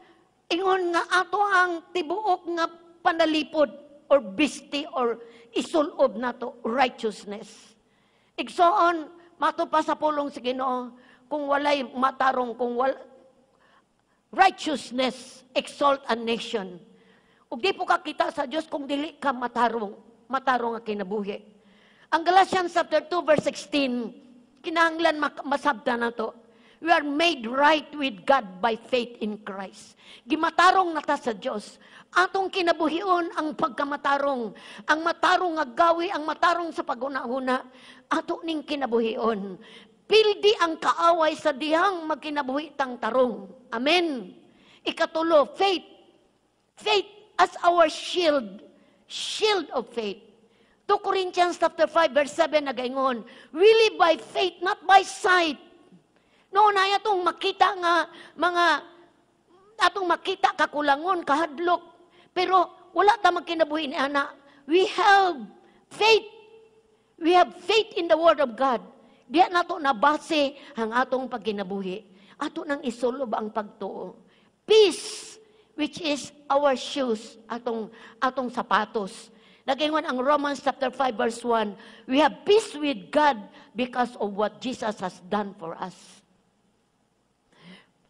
ingon nga ato ang tibuok nga panalipod or bisti or isulob nato righteousness. Igsoon, mato pa sa pulong sa Ginoo, kung walay matarong, kung wal, righteousness exalt a nation. Ug di po kakita sa Dios kung dili ka matarong, matarong nga kinabuhi. Ang Galatians chapter 2 verse 16, kinahanglan masabta nato. We are made right with God by faith in Christ. Gimatarong na ta sa Dios. Atong kinabuhion ang pagkamatarong, ang matarong nga gawi, ang matarong sa paghuna-huna, ato ning kinabuhion. Pildi ang kaaway sa dihang magkinabuhi tang tarong. Amen. Ikatulo, faith. Faith as our shield. Shield of faith. 2 Corinthians chapter 5 verse 7 nagaingon, "We live by faith, not by sight." No, na atong makita nga mga atong makita kakulangon, kahadlok. Pero wala ta magkinabuhi ni ana. We have faith. We have faith in the word of God. Diya nato nabase ang atong pagkinabuhi. Ato nang isulob ang pagtuo. Peace, which is our shoes, atong sapatos. Nagaingon ang Romans chapter 5 verse 1, we have peace with God because of what Jesus has done for us.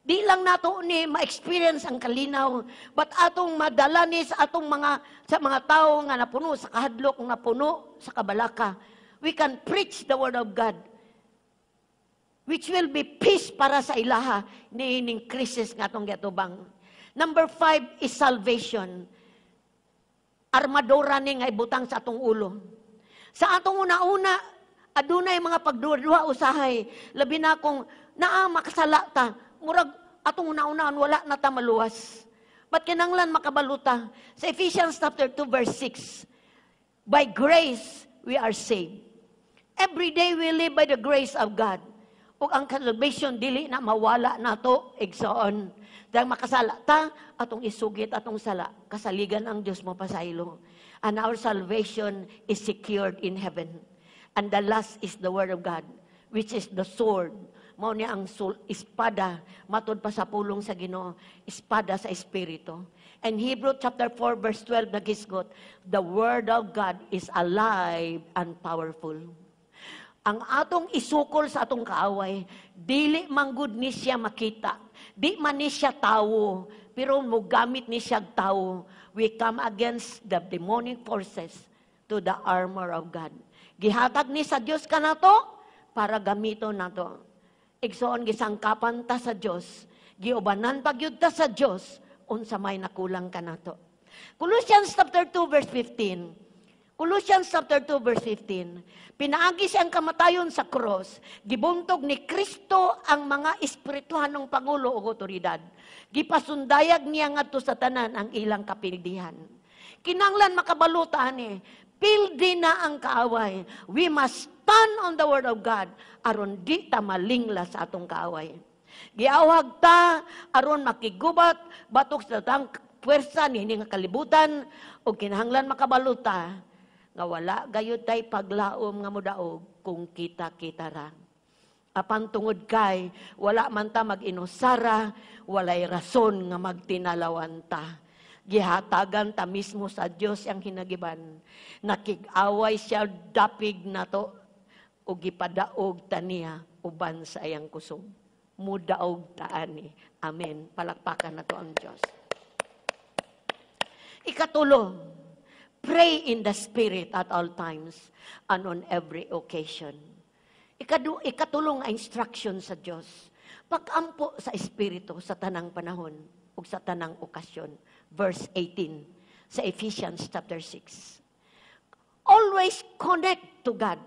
Di lang nato ni ma-experience ang kalinaw, but atong madala ni sa mga tao nga napuno sa kahadlok, napuno sa kabalaka. We can preach the word of God, which will be peace para sa ilaha niining crisis nga atong giatubang. Number 5 is salvation. Armadura ni nga ibutang sa atong ulo. Sa atong una-una, adunay mga pagduha usahay, labi na kung naa makasala ta, murag atong una-unaan wala na ta maluwas. But kinanglan makabaluta sa Ephesians chapter 2 verse 6, by grace we are saved. Every day we live by the grace of God. Ug ang salvation dili na mawala nato, igsoon. Dahil makasala ta, atong isugit atong sala, kasaligan ang Dios mo pasaylo. And our salvation is secured in heaven. And the last is the word of God, which is the sword. Mao niya ang espada, matud pa sa pulong sa Ginoo, espada sa espiritu. And Hebrew chapter 4 verse 12 nagisgot, "The word of God is alive and powerful." Ang atong isukol sa atong kaaway, dili manggod ni siya makita, di man ni siya tawo, pero mogamit ni siya tawo. We come against the demonic forces to the armor of God. Gihatag ni sa Dios kanato para gamiton nato. Igsoon, gisangkapan ta sa Dios, giubanan pagyud ta sa Dios, unsa may nakulang kanato. Colossians chapter 2 verse 15. Colossians chapter 2 verse 15. Pinaagi siyang kamatayon sa cross, gibuntog ni Kristo ang mga espirituhanong pangulo ug otoridad. Gipasundayag niya ngadto sa tanan ang ilang kapildihan. Kinanglan makabalo ta ani, pildi na ang kaaway. We must stand on the word of God aron di ta malingla sa atong kaaway. Giawhag ta aron makigubat batok sa tang puwersa niini nga kalibutan, ug kinahanglan makabalo ta nga wala gayud tay paglaom nga modaog kung kita-kita ra. Apan tungod kay wala man ta mag-inusara, walay rason nga magtinalawan ta. Gihatagan ta mismo sa Dios ang hinagiban. Nakig-away siya dapig nato ug gipadaog ta niya uban sa iyang kusog. Mudaog ta ani. Amen. Palakpakan nato ang Dios. Ikatulo, pray in the Spirit at all times and on every occasion. Ikatulong nga instruction sa Dios. Pag-ampo sa Espiritu sa tanang panahon ug sa tanang okasyon. Verse 18 sa Ephesians chapter 6. Always connect to God.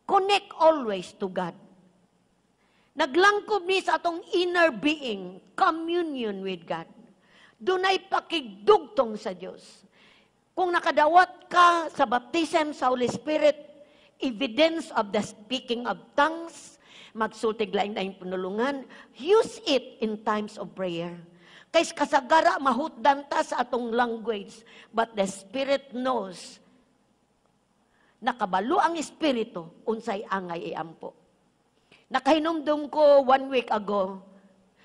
Connect always to God. Naglangkob ni sa atong inner being, communion with God. Dunay pakigdugtong sa Dios. Kung nakadawat ka sa baptism sa Holy Spirit, evidence of the speaking of tongues, magsultig lain-lain pinulungan, use it in times of prayer. Kay kasagara mahutdan ta sa atong language, but the Spirit knows. Nakabalo ang Espiritu unsay angay iampo. Nakahinumdum ko one week ago,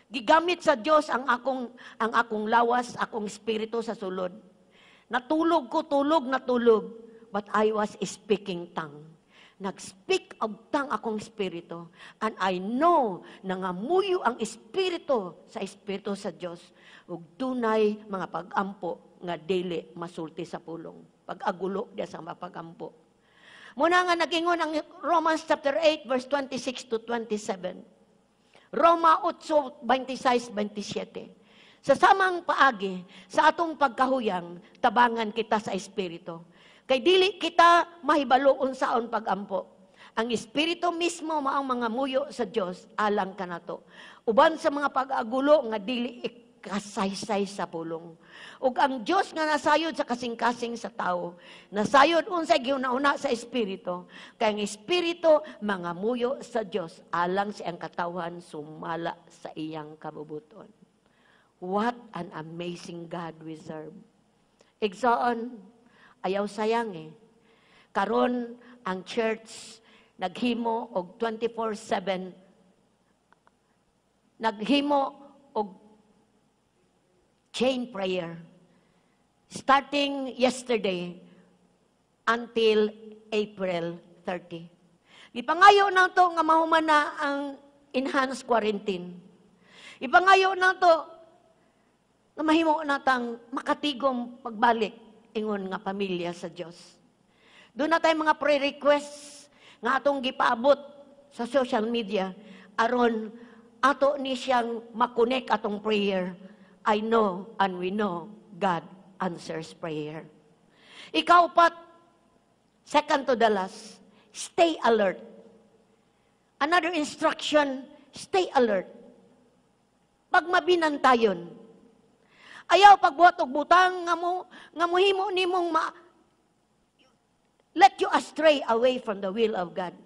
gigamit sa Dios ang akong lawas, akong espiritu sa sulod. Natulog ko, tulog na tulog, but I was speaking tongue. Nag-speak of tongue akong espiritu. And I know nangamuyo ang espiritu sa espiritu sa Dios. Ug dunay mga pag-ampo nga dili masulti sa pulong. Pag-agulo diya sa mga pag-ampo. Muna nga nagingon ang Romans chapter 8 verse 26 to 27. Roma 8, 26, 27. Sa samang paagi, sa atong pagkahuyang, tabangan kita sa Espiritu. Kay dili kita mahibalo unsaon pagampo. Ang Espiritu mismo maong mangamuyo sa Dios alang kanato. Uban sa mga pag-agulo nga dili ikasaysay sa pulong. Ug ang Dios nga nasayod sa kasing-kasing sa tao, nasayod unsay gihuna-huna sa Espiritu, kay ang Espiritu mangamuyo sa Dios alang sa iyang katawhan sumala sa iyang kabubuton. What an amazing God we serve. Igsoon, ayaw sayang eh. Karon ang church naghimo og 24/7, naghimo og chain prayer starting yesterday until April 30. Ipangayo nato nga mahuman na ang enhanced quarantine. Ipangayo nato nga mahimo natang makatigom pagbalik ingon nga pamilya sa Dios. Duna tay mga prayer requests nga atong gipaabot sa social media aron ato ni siyang makonek atong prayer. I know and we know God answers prayer. Ikaupat, second to the last, stay alert. Another instruction, stay alert. Pag mabinantayon, ayaw pagbuhat og butang nga mohimo nimong let you astray away from the will of God.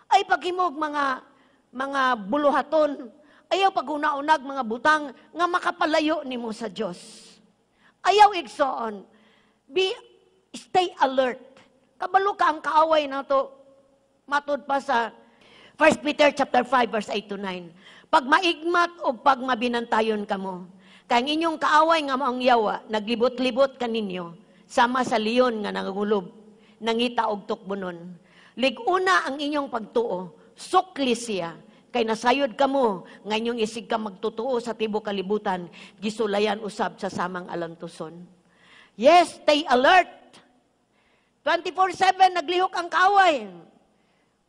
Ay paghimog mga buluhaton, ayaw paghuna-unag mga butang nga makapalayo nimo sa Dios. Ayaw, igsoon. Be stay alert. Kabalo ka ang kaaway nato, matud pa sa 1 Peter chapter 5 verse 8 to 9. Pag maigmat o pag mabinantayon kamo, kay ang inyong kaaway nga mao ang yawa, naglibot-libot kaninyo, sama sa leon nga nangangulob, nangita og tukbonon. Lig-una ang inyong pagtuo, sukli siya, kay nasayod kamo, nga inyong isig ka magtotoo sa tibok kalibutan, gisulayan usab sa samang alantuson. Yes, stay alert. 24/7 naglihok ang kaaway.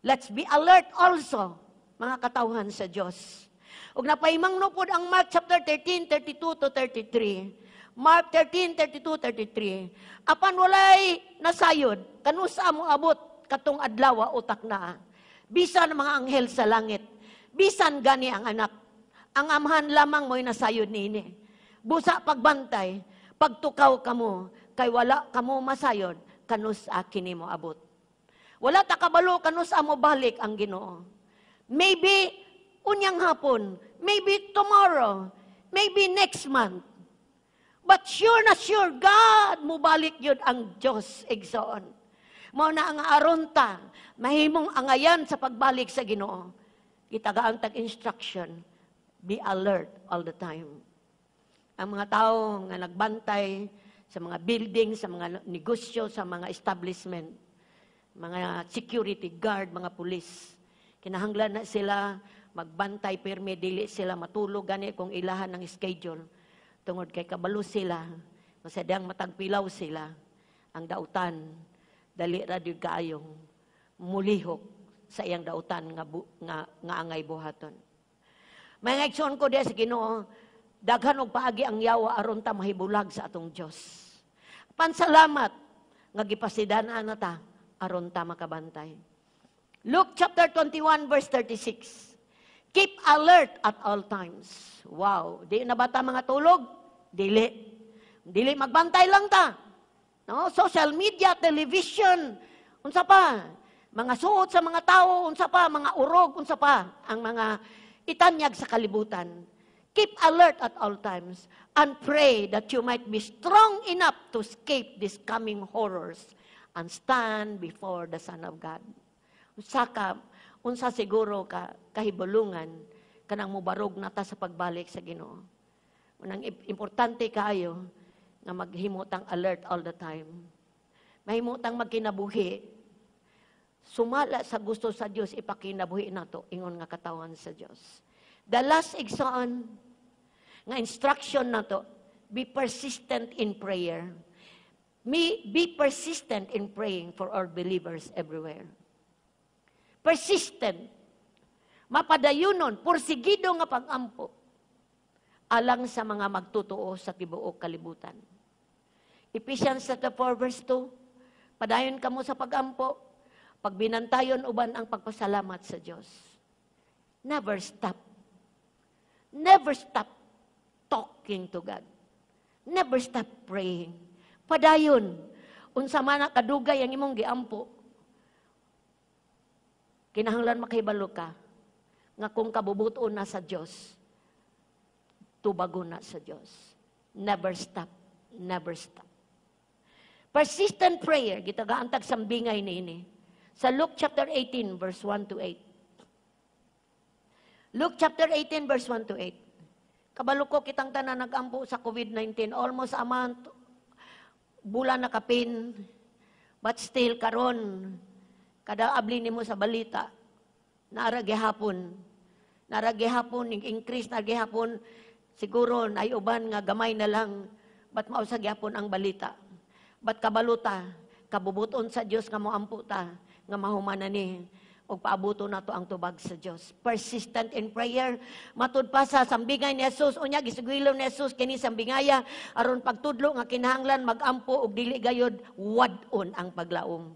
Let's be alert also, mga katawhan sa Diyos. Ug napahimangno pod ang Mark chapter 13, 32 to 33. Mark 13, 32, 33. Apan walay nasayod, kanusa mo abot katong adlaw utak na. Bisan mga anghel sa langit, bisan gani ang Anak. Ang Amahan lamang mo'y nasayod niini. Busa pagbantay, pagtukaw kamo, kay wala kamo masayod, kanus-a kini mo abot. Wala ta kabalo kanus-a mo balik ang Ginoo. Maybe unyang hapon, maybe tomorrow, maybe next month. But sure na sure, God, mubalik yun ang Diyos, igsoon. Mao na ang aron ta, mahimong angayan sa pagbalik sa Ginoo. Gitagaan tag instruction, be alert all the time. Ang mga tao nga nagbantay sa mga building, sa mga negosyo, sa mga establishment, mga security guard, mga pulis. Kinahanglan na sila magbantay pirmi, dili sila matulog gani kung ilahan ng schedule. Tungod kay kabalo sila, masadang matagpilaw sila, ang dautan, dali ra gyud kaayong mulihok sa iyang dautan nga, nga angay buhaton. Mga igsoon ko diya sa Ginoo, daghan og paagi ang yawa aron ta mahibulag sa atong Dios. Pansalamat nga gipasidan-an na ta aron ta makabantay. Luke chapter 21 verse 36. Keep alert at all times. Wow, di na ba ta mga tulog? Dili. Dili, magbantay lang ta. No, social media, television, unsa pa? Mga suot sa mga tao, unsa pa, mga urog, unsa pa ang mga itanyag sa kalibutan. Keep alert at all times and pray that you might be strong enough to escape these coming horrors and stand before the Son of God. Unsa ka, unsa siguro ka kahibulungan kanang mubarog na ta sa pagbalik sa Ginoo. Unang importante kaayo nga maghimo tang alert all the time. Mahimo tang magkinabuhi sumala sa gusto sa Dios ipakinabuhi nato ingon nga katawan sa Dios. The last, igsoon, nga instruction nato, be persistent in prayer. Me, be persistent in praying for all believers everywhere. Persistent. Mapadayunon, pursigido nga pag-ampo alang sa mga magtotoo sa tibuok kalibutan. Ephesians chapter 4 verse 2, padayon kamo sa pag-ampo, pagbinantayon uban ang pagpasalamat sa Dios. Never stop. Never stop talking to God. Never stop praying. Padayon. Unsa man na kadugay ang imong giampo, kinahanglan makahibalo ka nga kung kabubuton na sa Dios, tubagon na sa Dios. Never stop. Never stop. Persistent prayer, gitagaan tag sambingay niini. Sa Luke chapter 18 verse 1 to 8. Luke chapter 18 verse 1 to 8. Kabalo ko kitang tanan nagampo sa COVID-19 almost a month, bulan na kapin, but still karon kada abli nimo sa balita, naara gihapon, naara gihapon ning increase na gihapon. Siguro ay uban nga gamay na lang, but mao sa gihapon ang balita. But kabalo ta, kabubuton sa Dios nga moampo ta nga mahuman na ni ug paabuto nato ang tubag sa Dios. Persistent in prayer, matud pa sa sambingay ni Jesus, unya gisugilon ni Jesus kini sambingaya aron pagtudlo nga kinahanglan magampo og dili gayod wad-on ang paglaom.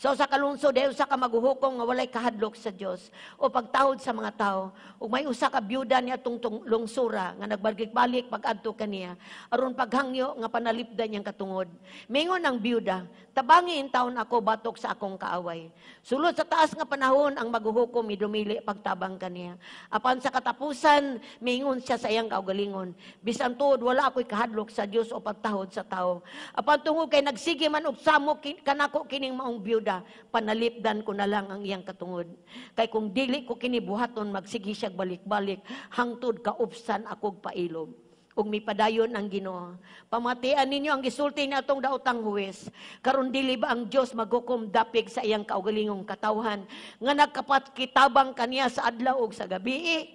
So sa kalungsod, dahil usa ka maghuhukom nga walay kahadlok sa Dios o pagtahod sa mga tao, ug may usa ka byuda niya tong lungsura nga nagbalik-balik pag-adto kaniya aron paghangyo nga panalipdan niyang katungod. Mingon ang byuda, "Tabangi intawon ako batok sa akong kaaway." Sulod sa taas nga panahon ang maghuhukom midumili pagtabang kaniya. Apan sa katapusan mingon siya sa iyang kaugalingon, "Bisan tuod wala ako'y kahadlok sa Dios o pagtahod sa tao. Apan tungod kay nagsige man og samok kanako kining maong byuda, panalipdan ko na lang ang iyang katungod. Kay kung dili ko kini buhaton, magsige siya balik-balik hangtod kaupsan akog pailob." Ug mipadayon ang Ginoo. "Pamatian ninyo ang gisulti ni atong daotang huwes. Karon dili ba ang Dios maghukom dapig sa iyang kaugalingong katawhan nga nagkapakitabang kaniya sa adlaw ug sa gabi?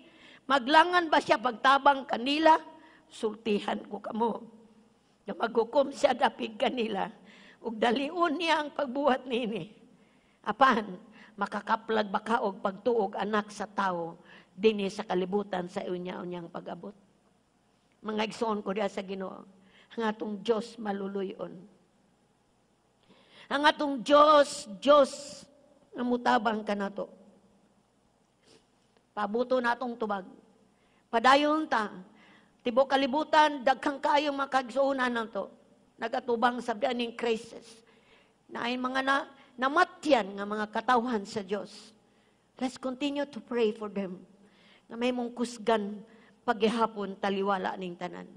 Maglangan ba siya pagtabang kanila? Sultihan ko kamo nga maghukom siya dapig kanila ug dalion niya ang pagbuhat nini. Apan makakaplag ba ka og pagtuog, anak sa tawo, dinhi sa kalibutan sa unya-unyang pag-abot?" Mga igsoon ko diha sa Ginoo. Ang atong Diyos maluluyon. Ang atong Diyos, Diyos nga mutabang kanato. Pabuto natong tubag. Padayon ta. Tibok kalibutan, daghang kaayo mga kaigsuonan nato. Nagatubang sa aning crisis. Na ay mga namatyan nga mga katawhan sa Diyos. Let's continue to pray for them. Nga mahimong kusgan paghihapon taliwala ning tanan.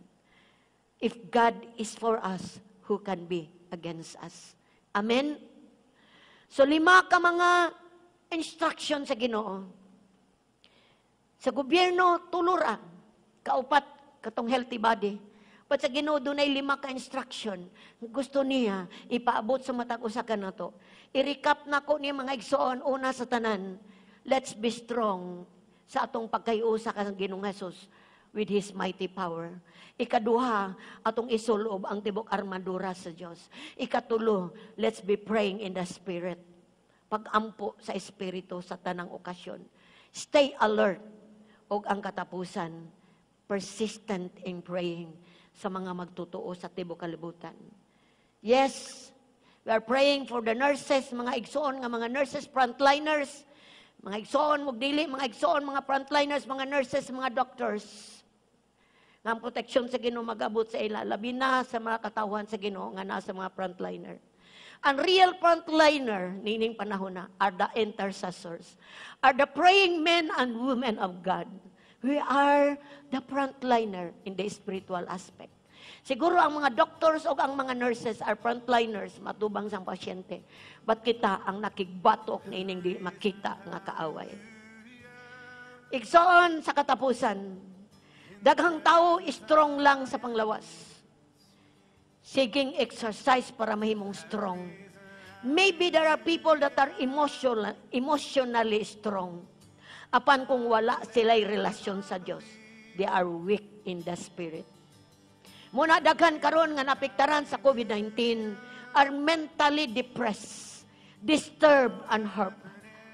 If God is for us, who can be against us? Amen? So lima ka mga instruction sa Ginoo. Sa gobyerno, tulo ra. Kaupat, katong healthy body. But sa Ginoo, dunay lima ka instruction. Gusto niya, ipaabot sa matag usa kanato. I-recap na ko niya, mga igsoon, una sa tanan. Let's be strong sa atong pagkahiusa kang Ginoong Jesus with His mighty power. Ikaduha, atong isulob ang tibok armadura sa Dios. Ikatulo, let's be praying in the Spirit. Pagampo sa Espiritu sa tanang okasyon. Stay alert. Og ang katapusan, persistent in praying sa mga magtotoo sa tibok kalibutan. Yes, we are praying for the nurses, mga igsoon nga mga nurses, frontliners, mga igsoon, mugdili, mga igsoon, mga frontliners, mga nurses, mga doctors. Nga ang proteksyon sa Ginoo magabot sa ila, labi na sa mga katawhan sa Ginoo nga nasa mga frontliner. Ang real frontliner nining panahon na are the intercessors, are the praying men and women of God. We are the frontliner in the spiritual aspect. Siguro ang mga doctors o ang mga nurses are frontliners matubang sa pasyente. But kita ang nakigbatok na ining di makita nga kaaway. Igsoon, sa katapusan, daghang tao strong lang sa panglawas. Sigeng exercise para mahimong strong. Maybe there are people that are emotionally strong. Apan kung wala sila'y relasyon sa Diyos, they are weak in the spirit. Muna daghan karon nga napiktaran sa COVID-19 are mentally depressed, disturbed and hurt,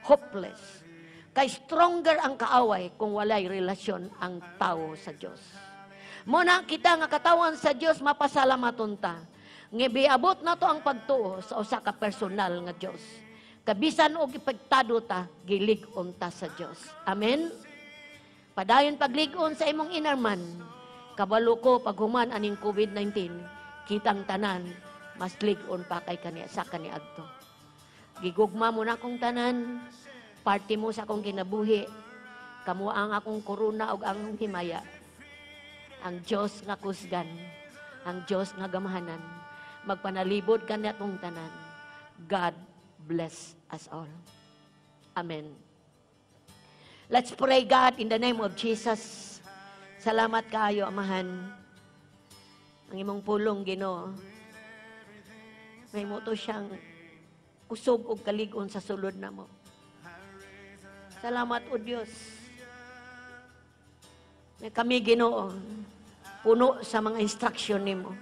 hopeless. Kay stronger ang kaaway kung walay relasyon ang tao sa Diyos. Muna kita nga katawan sa Diyos, mapasalamaton ta. Nga biabot na to ang pagtuo sa usa ka personal nga Diyos. Kabisan og ipektado ta, gilig-on ta sa Diyos. Amen? Padayon paglig-on sa imong inner man. Kabalo ko paghuman aning COVID-19, kitang tanan, mas lig-on pa kay kani sa kaniadto. Gigugma mo na akong tanan, parte mo sa akong kinabuhi, kamo ang akong korona ug ang himaya. Ang Diyos nga kusgan, ang Diyos nga gamhanan, magpanalibod kanatong tanan. God bless us all. Amen. Let's pray. God, in the name of Jesus. Salamat kaayo, Amahan. Ang imong pulong, Ginoo, mahimo to siyang kusog og kalig-on sa sulod namo. Salamat, O Dios. Na kami, Ginoo, puno sa mga instruction nimo.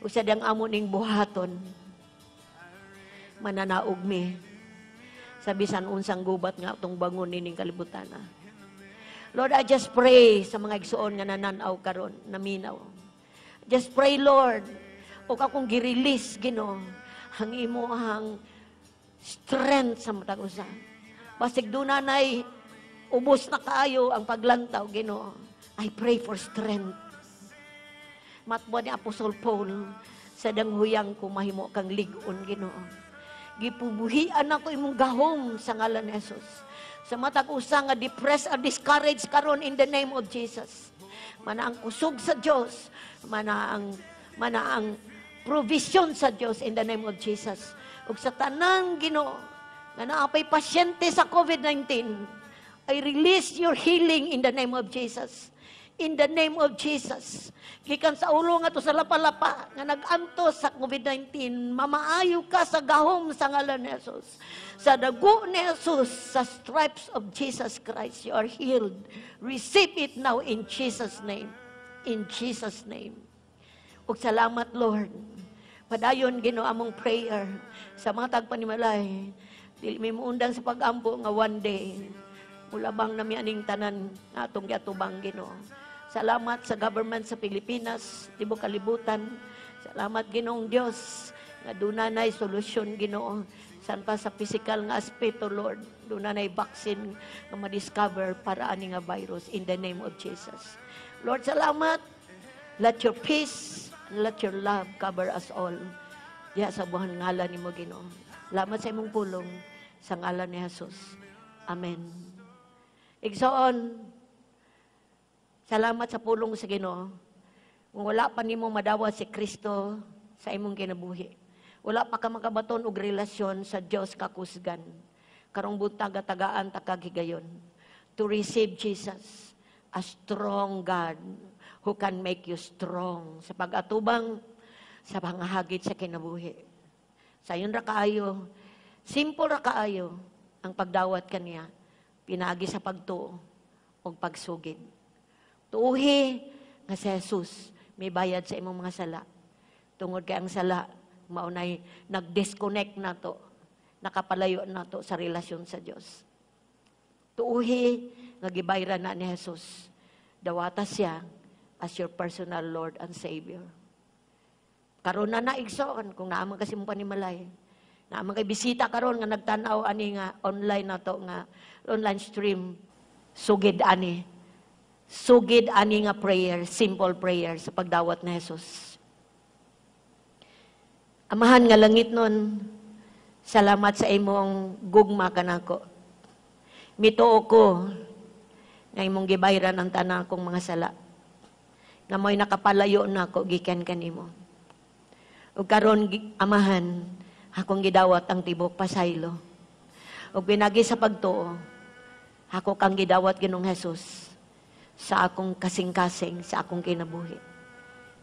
Usa dang amo ning buhaton. Mananaog mi sa bisan unsang gubat nga atong bangon nining kalibutan. Lord, I just pray sa mga igsuon nga nananaw karon, naminaw. Just pray, Lord, o akong gi-release, Ginoo, ang imo ang strength sa matag usa. Basig duna nay ubos na kaayo ang paglantaw, Ginoo. I pray for strength. Matbo ni Apostle Paul, "Sa danghuyang ko mahimo kang lig-on, Ginoo." Gipubuhian ako imong gahom sa ngalan ni Jesus. Sa matag usa nga depressed or discouraged karon, in the name of Jesus. Mana ang kusog sa Dios, mana ang provision sa Dios in the name of Jesus. Ug sa tanang, Ginoo, nga naa pay pasyente sa COVID-19, I release your healing in the name of Jesus. In the name of Jesus. Gikan sa ulo ngadto sa lapa-lapa nga nag-antos sa COVID-19, mamaayo ka sa gahom sa ngalan ni Jesus. Sa dugo ni Jesus, sa stripes of Jesus Christ, you are healed. Receive it now in Jesus' name. In Jesus' name. Ug salamat, Lord. Padayon, Ginoo, among prayer sa mga tagpanimalay. Dili mi muundang sa pag-ampo nga one day mulabang nami aning tanan nga atong giatubang, Ginoo. Salamat sa government sa Pilipinas, tibok kalibutan. Salamat, Ginoong Dios, nga duna nay solusyon, Ginoo. San pa sa physical nga aspeto, Lord, duna nay vaccine nga ma-discover para ani nga virus in the name of Jesus. Lord, salamat. Let your peace and let your love cover us all. Diha sa buhan ngalan nimo, Ginoo. Salamat sa imong pulong sa ngalan ni Jesus. Amen. Igsoon, salamat sa pulong sa Ginoo. Kung wala pa nimo madawat si Kristo sa imong kinabuhi, wala pa ka makabaton og relasyon sa Dios kakusgan, karong buntag tagaan ta kag higayon to receive Jesus, a strong God who can make you strong sa pag-atubang sa pangahagit sa kinabuhi. Sayon ra kaayo, simple ra kaayo ang pagdawat kaniya, pinaagi sa pagtuo o pagsugid. Tuuhi nga si Jesus may bayad sa imong mga sala. Tungod kay ang sala maunay nag-disconnect nato, nakapalayo nato sa relasyon sa Dios. Tuuhi nga gibayran na ni Jesus. Dawata siya as your personal Lord and Savior. Karon na na, igsoon, kung naa man kasi mong panimalay. Naa man kay bisita karon nga nagtan-aw ani nga online nato nga online stream, sugid ani. Sugid ani nga prayer, simple prayer sa pagdawat ni Jesus. Amahan nga langit nun, salamat sa imong gugma kanako. Mituo ko nga imong gibayran ang tanan kong mga sala. Nga mo'y nakapalayo nako gikan kanimo. Ug karon, Amahan, akong gidawat ang tibok pasaylo. Ug pinagi sa pagtuo, ako kang gidawat, Ginoong Jesus, sa akong kasing-kasing, sa akong kinabuhi.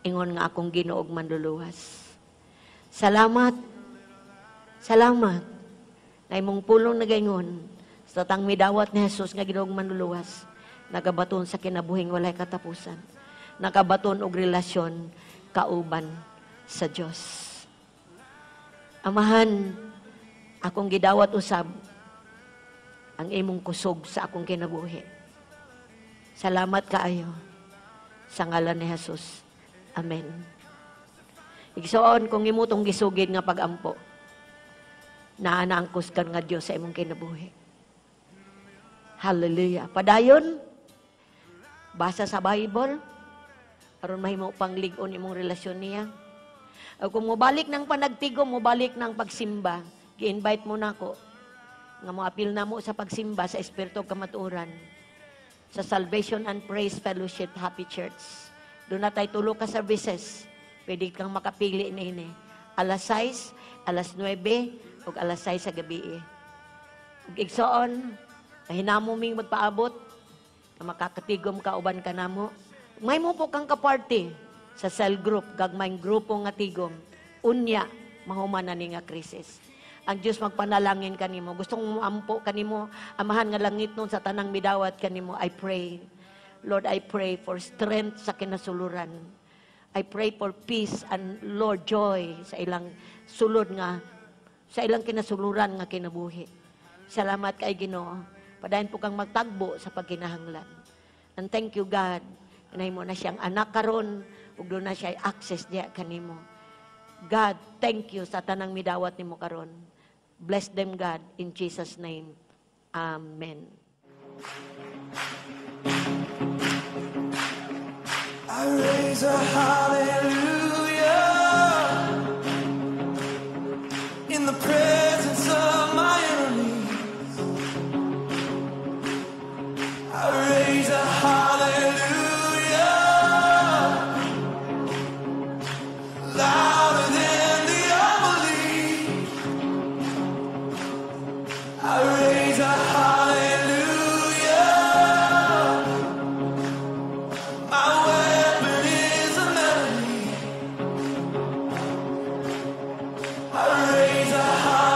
Ingon nga akong Ginoo ug Manluluwas. Salamat. Salamat. Na imong pulong nagaingon sa tang midawat ni Jesus nga Ginoong Manluluwas, nagabaton sa kinabuhing walay katapusan. Nakabaton og relasyon kauban sa Dios. Amahan, akong gidawat usab ang imong kusog sa akong kinabuhi. Salamat kaayo sa ngalan ni Jesus. Amen. Igsoon, kung imo tong gisugid nga pagampo, naa na ang kusgan nga Dios sa imong kinabuhi. Hallelujah. Padayon, basa sa Bible, aron mahimo pang lig-on imong relasyon niya. O kung mobalik ng panagtigom, mobalik ng pagsimba, gi-invite mo nako nga moapil na mo sa pagsimba sa Espiritu Kamatuoran sa Salvation and Praise Fellowship Happy Church. Duna tay tulo ka services. Pwede kang makapili niini. Alas 6, alas 9, ug alas 6 sa gabi. Ug igsoon, mahinamo ming magpaabot, nga makakatigom ka uban ka namo. May mo po kang kaparty sa cell group, gagmayng grupo nga tigom. Unya, mahuman na ni nga krisis. Ang Diyos magpanalangin kanimo. Gusto kong muampo kanimo, Amahan nga langit nun, sa tanang midawat kanimo, I pray. Lord, I pray for strength sa kinasuluran. I pray for peace and, Lord, joy sa ilang sulod nga sa ilang kinasuluran nga kinabuhi. Salamat kay Ginoo. Padayon po kang magtagbo sa pagkinahanglan. And thank you, God. Kanay mo na siyang anak karon ug duna siya access diya kanimo. God, thank you sa tanang midawat nimo karon. Bless them, God, in Jesus' name. Amen. I raise a hallelujah in the presence of my enemies. I raise a hallelujah louder than the unbelief. I raise a hallelujah. My weapon is a melody. I raise a hallelujah.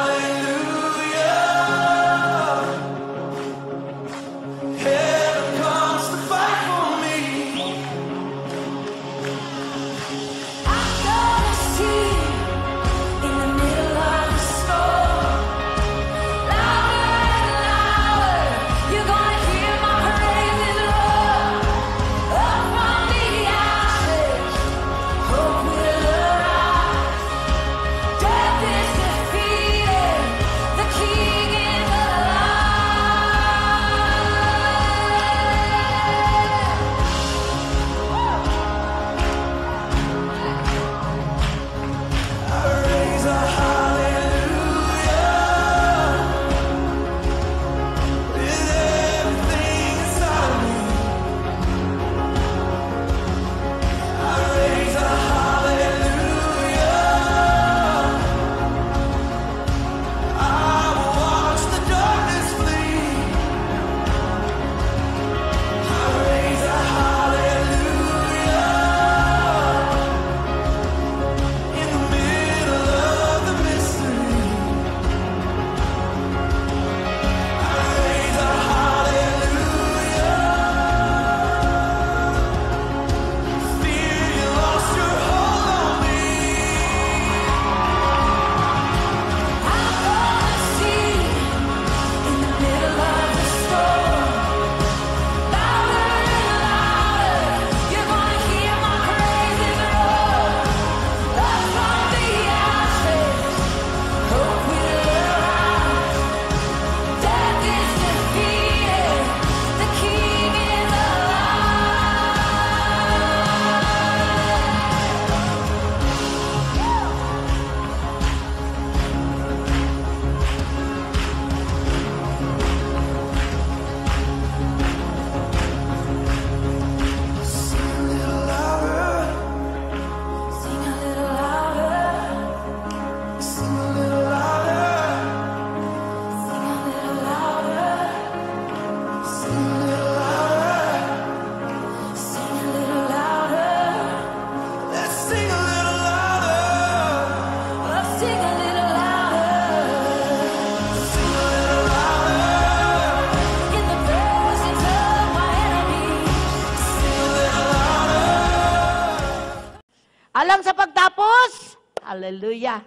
Alang sa pagtapos, hallelujah.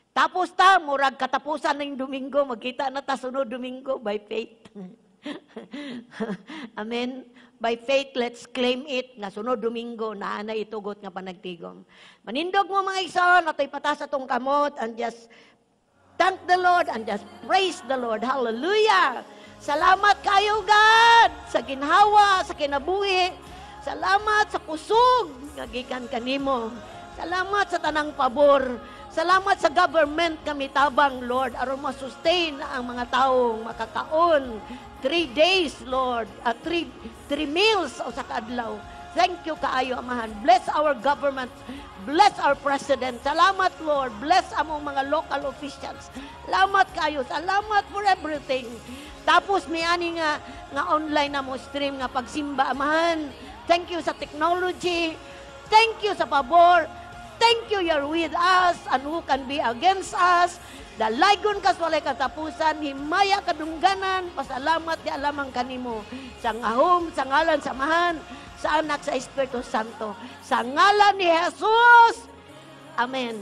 Tapos ta, murag katapusan ng Domingo, magkita na ta sunod Domingo by faith. Amen. By faith, let's claim it nga sunod Domingo naa na itugot nga panagtigom. Manindog mo, mga igsoon, ato'y patas atong kamot and just thank the Lord and just praise the Lord. Hallelujah! Salamat kayo, God, sa ginhawa, sa kinabuhi. Salamat sa kusog nga gikan kanimo. Salamat sa tanang pabor. Salamat sa government kami tabang, Lord, aron ma-sustain ang mga taong makakaon. 3 days, Lord, three meals o sa kaadlaw. Thank you kaayo, Amahan. Bless our government. Bless our president. Salamat, Lord. Bless among mga local officials. Salamat kayo. Salamat for everything. Tapos may ani nga online na mo stream nga pagsimba, Amahan. Thank you sa technology. Thank you sa pabor. Thank you, you're with us, and who can be against us? Dalaygon ka sa walay katapusan, himaya kadungganan, pasalamat di alamang kanimo. Sa ngahom, sa ngalan sa Amahan, sa Anak, sa Espiritu Santo. Sa ngalan ni Jesus. Amen.